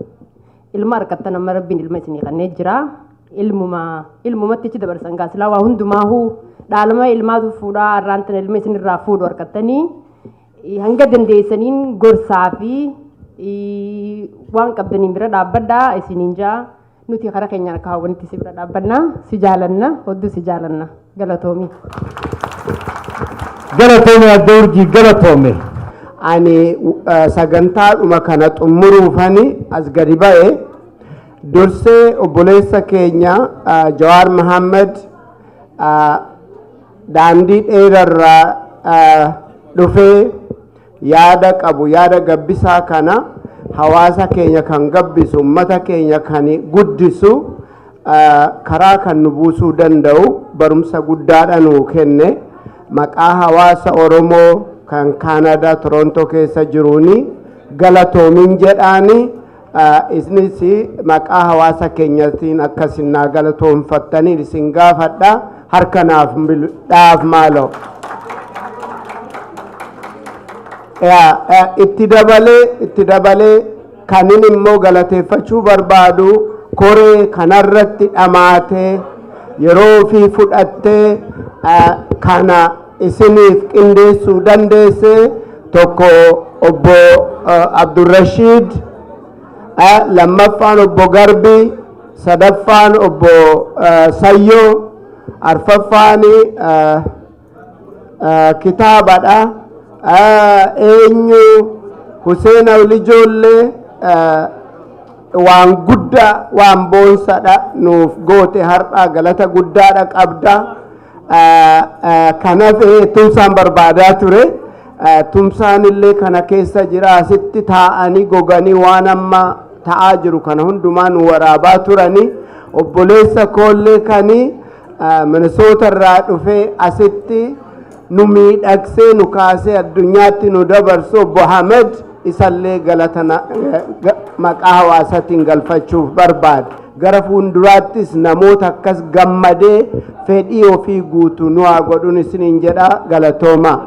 ilma harkattan, amma Rabbiin ilma isinii kennee jira. Ilmuma ilmumatti achi dabarsan gaasilaa waa hundumaahuu dhaalama ilmaatu fuudhaa, har'aan tana ilma isinirraa fuudhu harkattanii hanga dandeessaniin gorsaa fi waan qabdaniin bira dhaabbadhaa isiniin jaa. Nuti karaa keenyaan akka hawwanitti si bira dhaabbanna, si jaalanna, hedduu si jaalanna, galatoomi. Galatoome adda Urjii, galatoome. Ani sagantaadhuma kana xumuruufani as gadi ba'e. Dursee obboleessa keenya Jawaar Mahammad daandii dheerarraa dhufee yaada qabu, yaada gabbisaa kana, hawaasa keenya kan gabbisu, ummata keenya kan guddisu, karaa kan nu buusuu danda'u barumsa guddaadha nuu kenne. Maqaa hawaasa Oromoo kan Kaanadaa Torontoo keessa jiruuni galatoomin jedhaani. Isinis maqaa hawaasa keenyatiin akkasin naa galatoonfattanii isin gaafadha, harka naaf dhaaf maaloo. Itti dabalee kanin immoo galateeffachuu barbaadu koree kanarratti dhamaatee yeroo ofii fudhattee kana isiniif qindeessuu dandeesse tokko. Obbo Abdurrashiid, lammaffaan Obbo Garbii, sadaffaan Obbo Sayyoo, arfaffaan kitaabadha. Eenyu Hussein Awlijoollee waan guddaa, waan boonsadha nuuf goote, har'a galata guddaadha qabda. Kanaaf tumsaan barbaadaa ture. Tumsaan illee kana keessa jira. Asitti taa'anii goganii waan amma ta'aa jiru kana hundumaa nu waraabaa turanii. Obboleessa koollee kanii Minisoota irraa dhufee asitti nu miidhagsee, nu kaasee, addunyaatti nu dabarsu, Obbo Hamed, isallee galata maqaa hawaasatiin galfachuuf barbaada. Gara fuulduraattis namoota akkas gammadee fedhii ofii guutuu nu haa godhuun isiniin jedha. Galatooma.